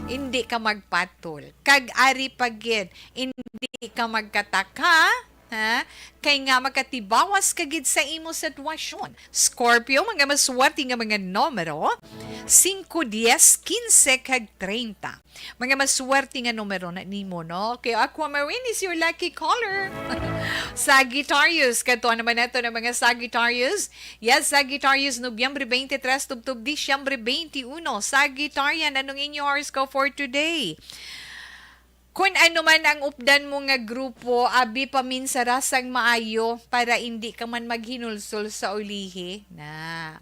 Hindi ka magpatol. Kag ari pa gid, hindi ka magkataka ha? Kay nga makatibawas ka gid sa imo sitwasyon. Scorpio, mga maswerte nga mga numero, singko, diyes, kinse, kag treinta. Mga maswerte nga numero na nimo, no? Okay, aquamarine is your lucky color. Sagittarius, kadto naman nato ng mga Sagittarius. Yes, Sagittarius, Nobyembre twenty-three, tubtob Disyembre twenty-one. Sagittarian, anong inyo horoscope for today? Kung ano man ang updan mo nga grupo, abi, paminsara sang maayo para indi ka man maghinulsol sa ulihi. Na.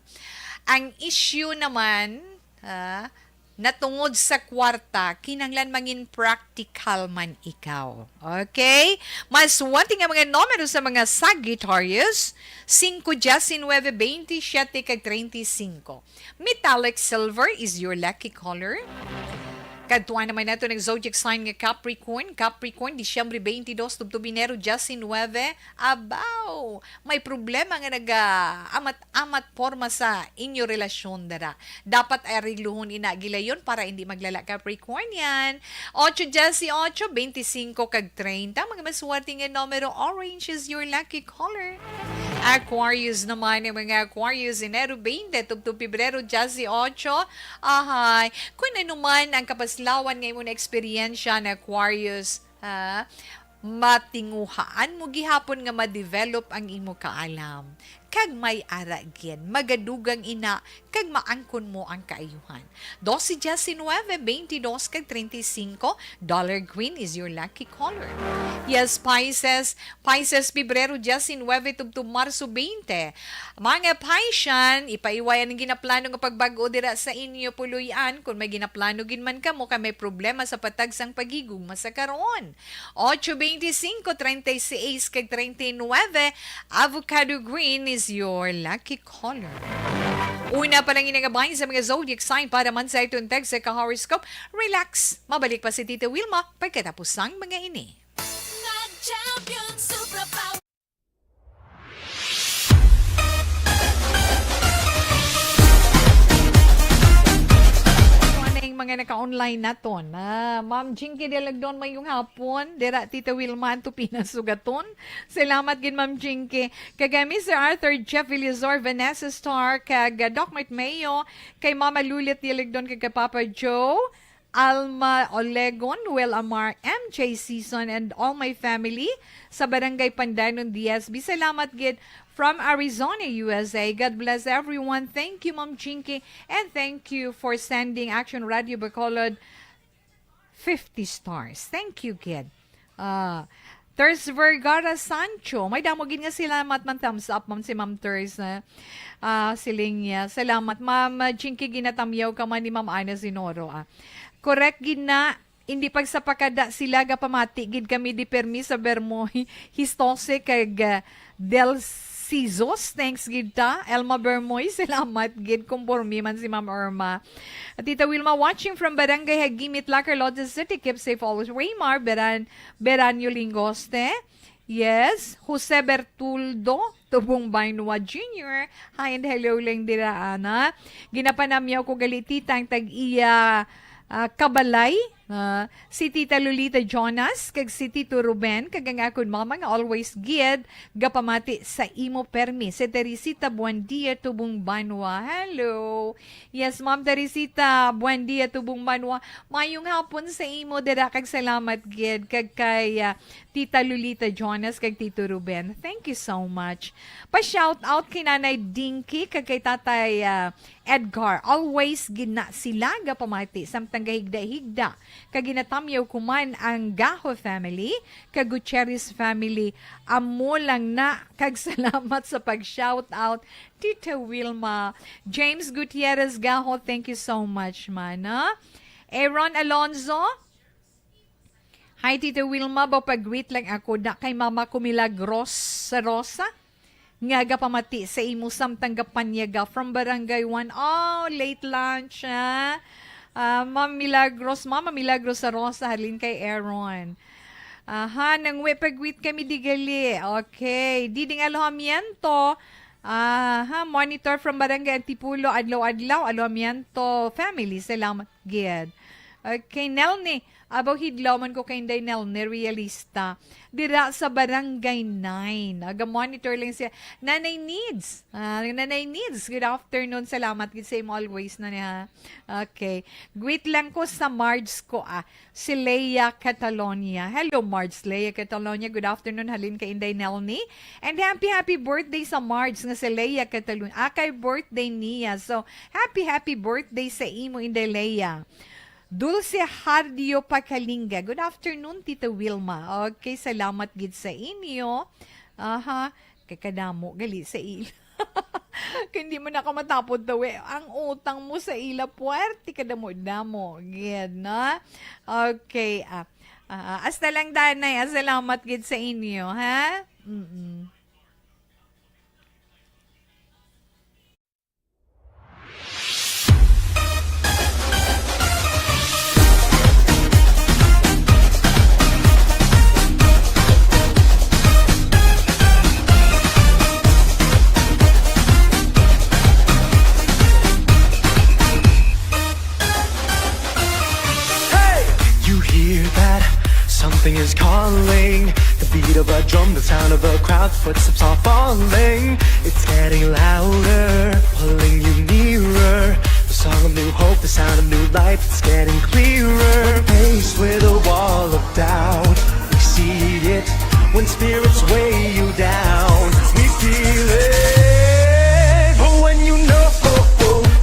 Ang issue naman, ah, natungod sa kwarta, kinahanglan mangin practical man ikaw. Okay? Maswerte nga mga numero sa mga Sagittarius, singko, diyes, nuebe, bente, siyete, kag treinta y cinco. Metallic silver is your lucky color. Kadtuan naman nato ng zodiac sign nga Capricorn. Capricorn, Disyembre twenty-two, tubtob Enero diyes, nuebe. Abaw! May problema nga naga-amat-amat porma sa inyo relasyon, dara. Dapat aregluhon ina gilayon para hindi maglala, Capricornian. Ocho, diyes, ocho, bente singko, kag treinta. Mga maswerte nga numero, orange is your lucky color. Aquarius naman, ang mga Aquarius, Enero twenty, tubtob Pebrero diyes ocho. Ahay, kung ano man ang kapaslawan nga imo na eksperyensya na Aquarius, ha, matinguhaan mo gihapon nga ma-develop ang imo kaalam. Kag may ara gid, magadugang ina, kag maangkon mo ang kaayuhan. Dose, diecinuebe, veintidós, kag treinta y cinco, dollar green is your lucky color. Yes, Pisces. Pisces, Pebrero diecinuebe tubtob Marso twenty. Mga Piscean, ipaiway ang ginaplano nga pagbag-o dira sa inyo puloy-an. Kung may ginaplano gid man kamo kay may problema sa patag sang paghigugma sa karon. Ocho, veinticinco, treinta y seis, kag treinta y nueve, avocado green is your lucky color. Una pa lang inagabay sa mga zodiac sign para man sa iton tag sa ka-horoscope. Relax. Mabalik pa si Tita Wilma pagkatapos sang mga ini. Nag-champion Superpower. Morning, mga naka-online naton. Ah, Ma'am Jinky Delagdon, mayong hapon. Dira, Tita Wilma, ang Tupinas Sugaton. Salamat gid, Ma'am Jinky. Kag, ah, Mister Arthur, Jeff Vilizor, Vanessa Star, kag, ah, Doc Mart Mayo, kay Mama Lulit Delagdon, kag kay Papa Joe. Alma Olegon, Noel Amar, M J Season, and all my family sa Barangay Pandanon, D S B. Salamat gid from Arizona, U S A. God bless everyone. Thank you, Ma'am Jinky, and thank you for sending Action Radio Bacolod fifty stars. Thank you gid. Ah, Ters Vergara Sancho, may damo gid nga salamat man, thumbs up man si Ma'am Ters, eh. Ah, siling niya, "Salamat, Ma'am Jinky, ginatamyaw ka man ni Ma'am Ana Zinoro, ah." Correct gid na, hindi pagsapakada sila, gapamati gid kami di permi sa Bermoy, Histose kag, ah, Del Sizos. Thanks gid ta, Elma Bermoy, salamat gid, kumpormi man si Ma'am Irma. Tita Wilma, watching from Barangay Hagimit, La Carlota City. Keep safe always. Raymar Beran, Beranyo Lingoste. Yes, Jose Bertuldo Tubong Banwa Junior. Hi and hello lang dira, ana. Ginapanamyaw ko gali, tita, ang tag-iya, ah, kabalay. Ah, si Tita Lolita Jonas, kag si Tito Ruben, kag ang akon mama nga always gid gapamati sa imo permi, si Teresita Buendia Tubong Banwa. Hello. Yes, Ma'am Teresita Buendia Tubong Banwa. Mayong hapon sa imo dira, kag salamat gid kag kay, ah, Tita Lolita Jonas kag Tito Ruben. Thank you so much. Pa-shout out kay Nanay Dinky kag kay Tatay, ah, Edgar. Always gid na sila gapamati samtang gahigda-higda. Kag ginatamyaw ko man ang Gaho family, kag Gutierrez family. Amo lang na, kag salamat sa pag-shout out, Tita Wilma. James Gutierrez Gaho, thank you so much, mana. Aaron Alonzo, "Hi, Tita Wilma, ba pag-greet lang ako na kay Mama ko Milagros sa Rosa, nga gapamati sa imo samtang gapanyaga from Barangay One." Oh, late lunch, ha? Ah, Ma'am Milagros, Mama Milagros sa Rosa, halin kay Aaron. Aha, nang we pag-greet kami di gali. Okay, Diding Alojamiento. Aha, monitor from Barangay Antipulo, adlaw-adlaw, Alojamiento family. Salamat gid. Okay, Nelny. Abaw, hidlaw man ko kay Inday Nelny Realista. Dira sa Barangay nine. Aga-monitor lang siya. Nanay Needs. Ah, Nanay Needs, good afternoon. Salamat gid sa imo always na niya. Okay. Greet lang ko sa Marge ko, ah. Si Leia Catalonia. Hello, Marge. Leia Catalonia. Good afternoon. Halin kay Inday Nelny. And happy, happy birthday sa Marge nga si Leia Catalonia. Ah, kay birthday niya. So, happy, happy birthday sa imo, Inday Leia. Dulce Hardio Pakalinga. Good afternoon, Tita Wilma. Okay, salamat gid sa inyo. Aha, kay kadamo gali sa ila. Kay hindi man ako matapod daw eh. Ang utang mo sa ila, puwerte kadamo-damo. Gid, no? Okay, ah, ah, hasta lang, Danay. Ah, salamat gid sa inyo, ha? Mm-mm. Hey! You hear that? Something is calling. The beat of a drum, the sound of a crowd, footsteps are falling. It's getting louder, pulling you nearer. The song of new hope, the sound of new life, it's getting clearer. When faced with a wall of doubt, we see it. When spirits weigh you down, we feel it. But when you know,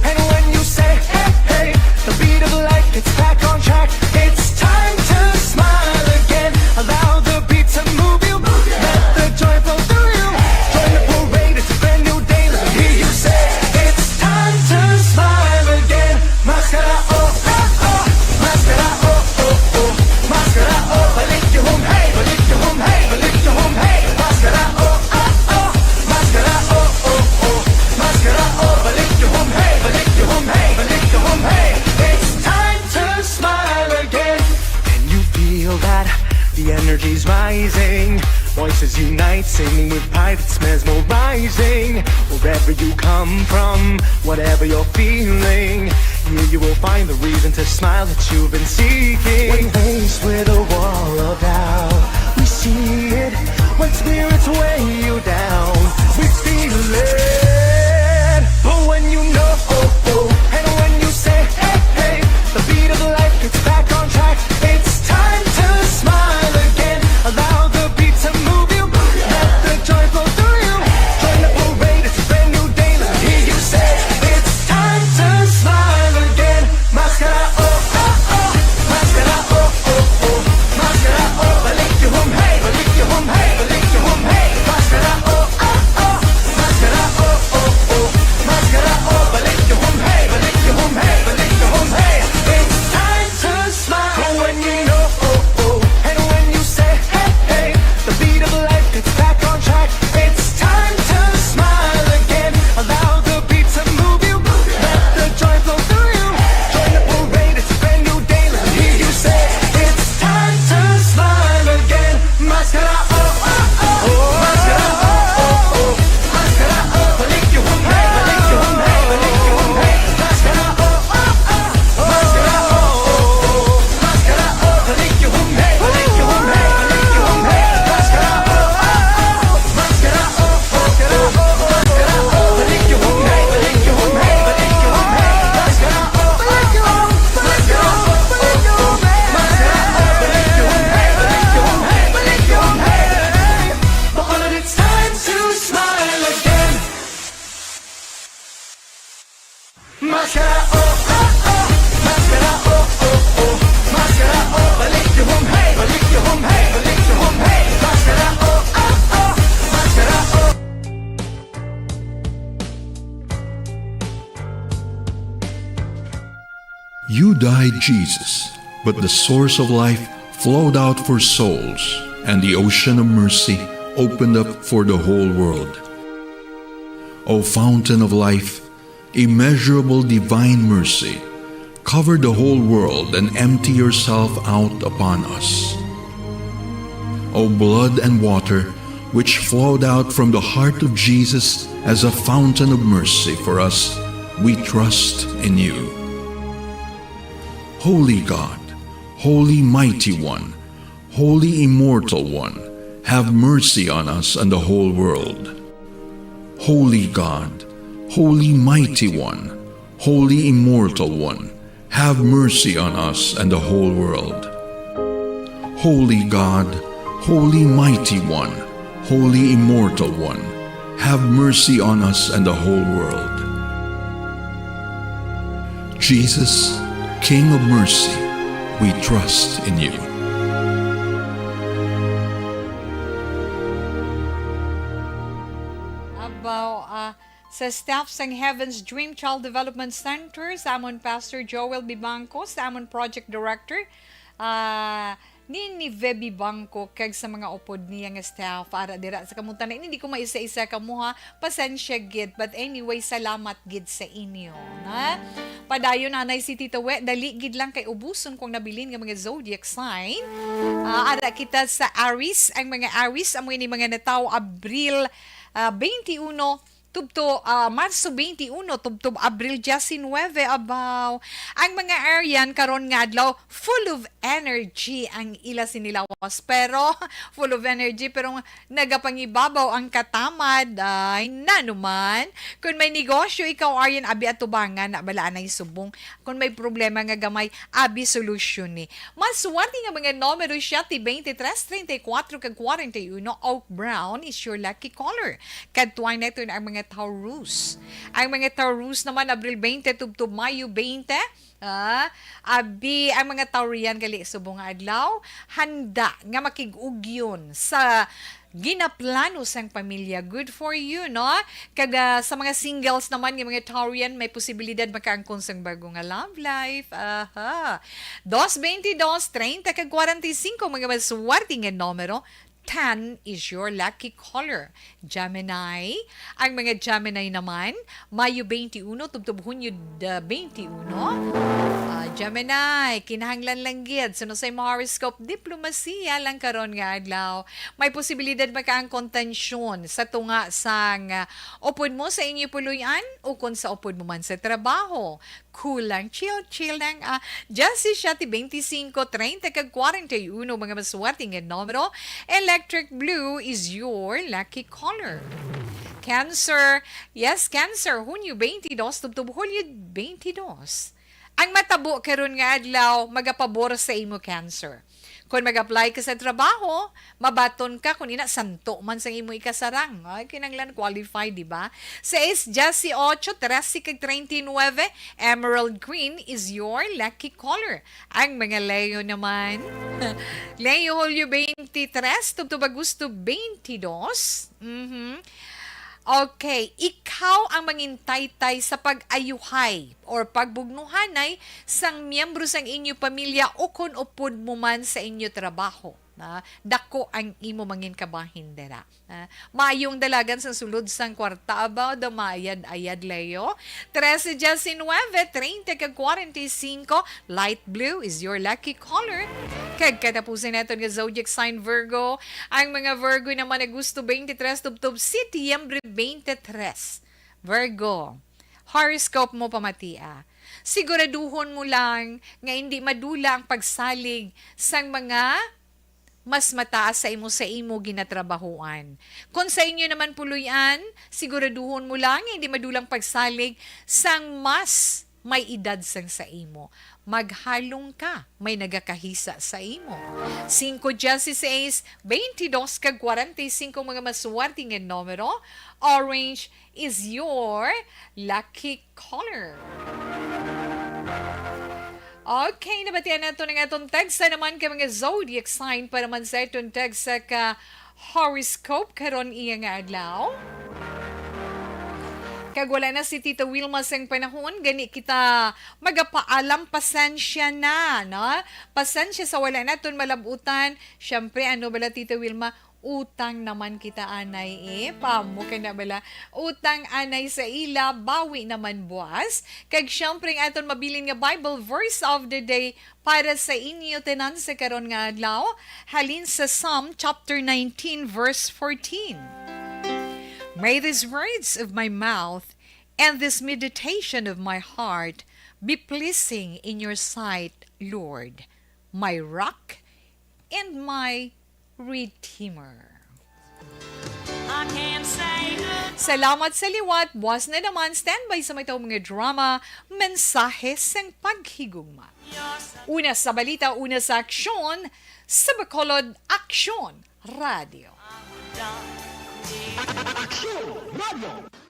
and when you say, hey, hey, the beat of life gets back on track. It's time to smile again. Allow the beat to move you. Let the joy flow through you. Join the parade, it's a brand new day. Let me hear you say, it's time to smile again. Maskara, oh, oh, oh. Maskara, oh, oh, oh. Maskara, oh, balik yung hum, hey, balik yung hum, hey, balik yung hum, hey. Maskara, oh, oh, oh. Maskara, oh, oh, oh. Maskara, oh, balik yung hum, hey, balik yung hum, hey, balik yung hum, hey. It's time to smile again. Can you feel that? The energy's rising. Voices unite, singing with pride, it's mesmerizing. Wherever you come from, whatever you're feeling, here you will find the reason to smile that you've been seeking. When faced with a wall of doubt, we see it. When spirits weigh you down, we feel it. But when you know, oh, oh, and when you say, hey, hey, the beat of life gets back on track. It's time to smile again. Allow the beat to move you. Let the joy flow through you. Join the parade, it's a brand new day. Let me hear you say, it's time to smile again. Maskara, oh, oh, oh. Maskara, oh, oh, oh. Maskara, oh, balik yung hum, hey, balik yung hum, hey, balik yung hum, hey. Maskara, oh, oh, oh. Maskara, oh, oh, oh. Maskara, oh, balik yung hum, hey, balik yung hum, hey, balik yung hum, hey. It's time to smile. But when you know, oh, oh, and when you say, hey, hey, the beat of life gets back on track. It's time to smile again. Allow the beat to move you. Let the joy flow through you. Join the parade, it's a brand new day. Let me hear you say, it's time to smile again. Maskara, oh, oh, oh. Maskara, oh, oh, oh. Maskara, oh, balik yung hum, hey, balik yung hum, hey, balik yung hum, hey. Maskara, oh, oh, oh. Maskara, oh, oh, oh. Maskara, oh, balik yung hum, hey, balik yung hum, hey, balik yung hum, hey. Maskara, oh, oh, oh. Maskara, oh, oh, oh. Maskara, oh, balik yung hum, hey, balik yung hum, hey, balik yung hum, hey. Maskara, oh, oh, oh. Maskara, oh, oh, oh. Maskara, oh, balik yung hum, hey, balik yung hum, hey, balik yung hum, hey. Bacolod, it's time to smile again. Maskara, oh, oh, oh. Maskara, oh, oh, oh. Maskara, oh, balik yung hum, hey, balik yung hum, hey, balik yung hum, hey. Maskara, oh, oh, oh. Maskara, oh. You died, Jesus, but the source of life flowed out for souls, and the ocean of mercy opened up for the whole world. O fountain of life, immeasurable divine mercy, cover the whole world and empty yourself out upon us. O blood and water, which flowed out from the heart of Jesus as a fountain of mercy for us, we trust in you. Holy God, Holy Mighty One, Holy Immortal One, have mercy on us and the whole world. Holy God, Holy Mighty One, Holy Immortal One, have mercy on us and the whole world. Holy God, Holy Mighty One, Holy Immortal One, have mercy on us and the whole world. Jesus, King of mercy, we trust in you. Abaw, ah, sa staff sang Heaven's Dream Child Development Center, sa amon Pastor Joel Bibangco, sa amon Project Director, ah, Ninive Bibangco, kag sa mga upod niya nga staff, ara dira sa kamuntanan. Hindi ko maisa-isa kamo, ha, pasensya gid. But anyway, salamat gid sa inyo, ha? Padayon anay si Tito We, dali gid lang kay ubuson kong nabilin nga mga zodiac sign. Ah, ara kita sa Aries. Ang mga Aries, amo ini mga natawo Abril, ah, twenty-one, tubto, ah, Marso twenty-one, tubtob Abril diecinuebe, abaw. Ang mga Arian karon nga adlaw, full of energy ang ila sinilawas. Pero, full of energy, pero nagapangibabaw ang katamad. Ay, nanuman. Kung may negosyo ikaw, Arian, abi atubangan na bala anay subong. Kung may problema nga gamay, abi solusyon ni. Mas swerte nga mga numero siya, ti twenty-three, treinta y cuatro, kag kwarenta y uno. Oak brown is your lucky color. Kadtuan naton ang mga Taurus. Ang mga Taurus naman, Abril twenty tubtob Mayo twenty. Ah, abi, ang mga Taurian gali subong nga adlaw, handa nga makig-ugyon sa ginaplano sang pamilya. Good for you, no? Kag, ah, sa mga singles naman nga mga Taurian, may posibilidad makaangkon sang bago nga love life. Aha. Dos, twenty-dos, treinta kag kwarenta y cinco, mga maswerte nga numero. Tan is your lucky color. Gemini, ang mga Gemini naman, Mayo twenty-one tubtob Hunyo, ah, twenty-one. Ah, Gemini, kinahanglan lang gid sa nusay mo horoscope, diplomasiya lang karon nga adlaw. May posibilidad makaangkon tensyon sa tunga sang, ah, upod mo sa inyo puloy-an ukon sa upod mo man sa trabaho. Kulang, chill, chill lang, ah. Diecisiete, veinticinco, treinta kag kwarenta y uno, mga maswerte nga numero. Electric blue is your lucky color. Cancer, yes, Cancer, Hunyo twenty-dos tubtob Hulyo twenty-dos. Ang matabo karon nga adlaw magapabor sa imo, Cancer. Kon mag-apply ka sa trabaho, mabaton ka kon ina santo man sang imo ikasarang. Ay, kinahanglan qualified, di ba? Seis, dieciocho, trese kag treinta y nueve, emerald green is your lucky color. Ang mga Leo naman, Leo, Hulyo twenty-three tubtob Agosto twenty-dos. Mhm. Okay, ikaw ang mangintaytay sa pag-ayuhay or pagbugnuhanay sang miyembro sang inyo pamilya ukon upod mo man sa inyo trabaho. Na dako ang imo mangin kabahin dira. Ah, maayong dalagan sa sulod sang kwarta, abaw, daw maayad-ayad, Leo. Trese, diecinuebe, treinta kag kwarenta y cinco, light blue is your lucky color. Kag katapusan naton nga zodiac sign, Virgo. Ang mga Virgo naman, Agosto twenty-three tubtob Setyembre twenty-three. Virgo, horoscope mo pamatia. Siguraduhon mo lang nga hindi madula ang pagsalig sang mga mas mataas sa imo sa imo ginatrabahuan. Kung sa inyo naman puloy-an, siguraduhon mo lang nga hindi madulang pagsalig sang mas may edad sang sa imo. Maghalong ka, may nagakahisa sa imo. Singko, dieciséis, veintidós, kag kwarenta y singko, mga maswerte nga numero. Orange is your lucky color. Okay, nabatian nato ang aton tagsa naman ka mga zodiac sign para man sa aton tagsa ka horoscope karon iya nga adlaw. Kag wala na si Tita Wilma sang panahon, gani kita magapaalam, pasensya na, no? Pasensya sa wala naton malab-utan. Siyempre, ano bala, Tita Wilma, utang naman kita anay, eh. Pamo ka na bala. Utang anay sa ila, bawi naman buwas. Kag siyempre, ang aton mabilin nga Bible verse of the day para sa inyo tanan sa karon nga adlaw, halin sa Psalm chapter nineteen, verse fourteen. May these words of my mouth and this meditation of my heart Be pleasing in your sight, Lord, my rock and my redeemer. I can't say good Salamat sa liwat. Buwas na naman, standby sa may tawong mga drama, mensahe sang paghigugma. Una sa balita, una sa aksyon, sa Bacolod Aksyon Radio. Aksyon Radio.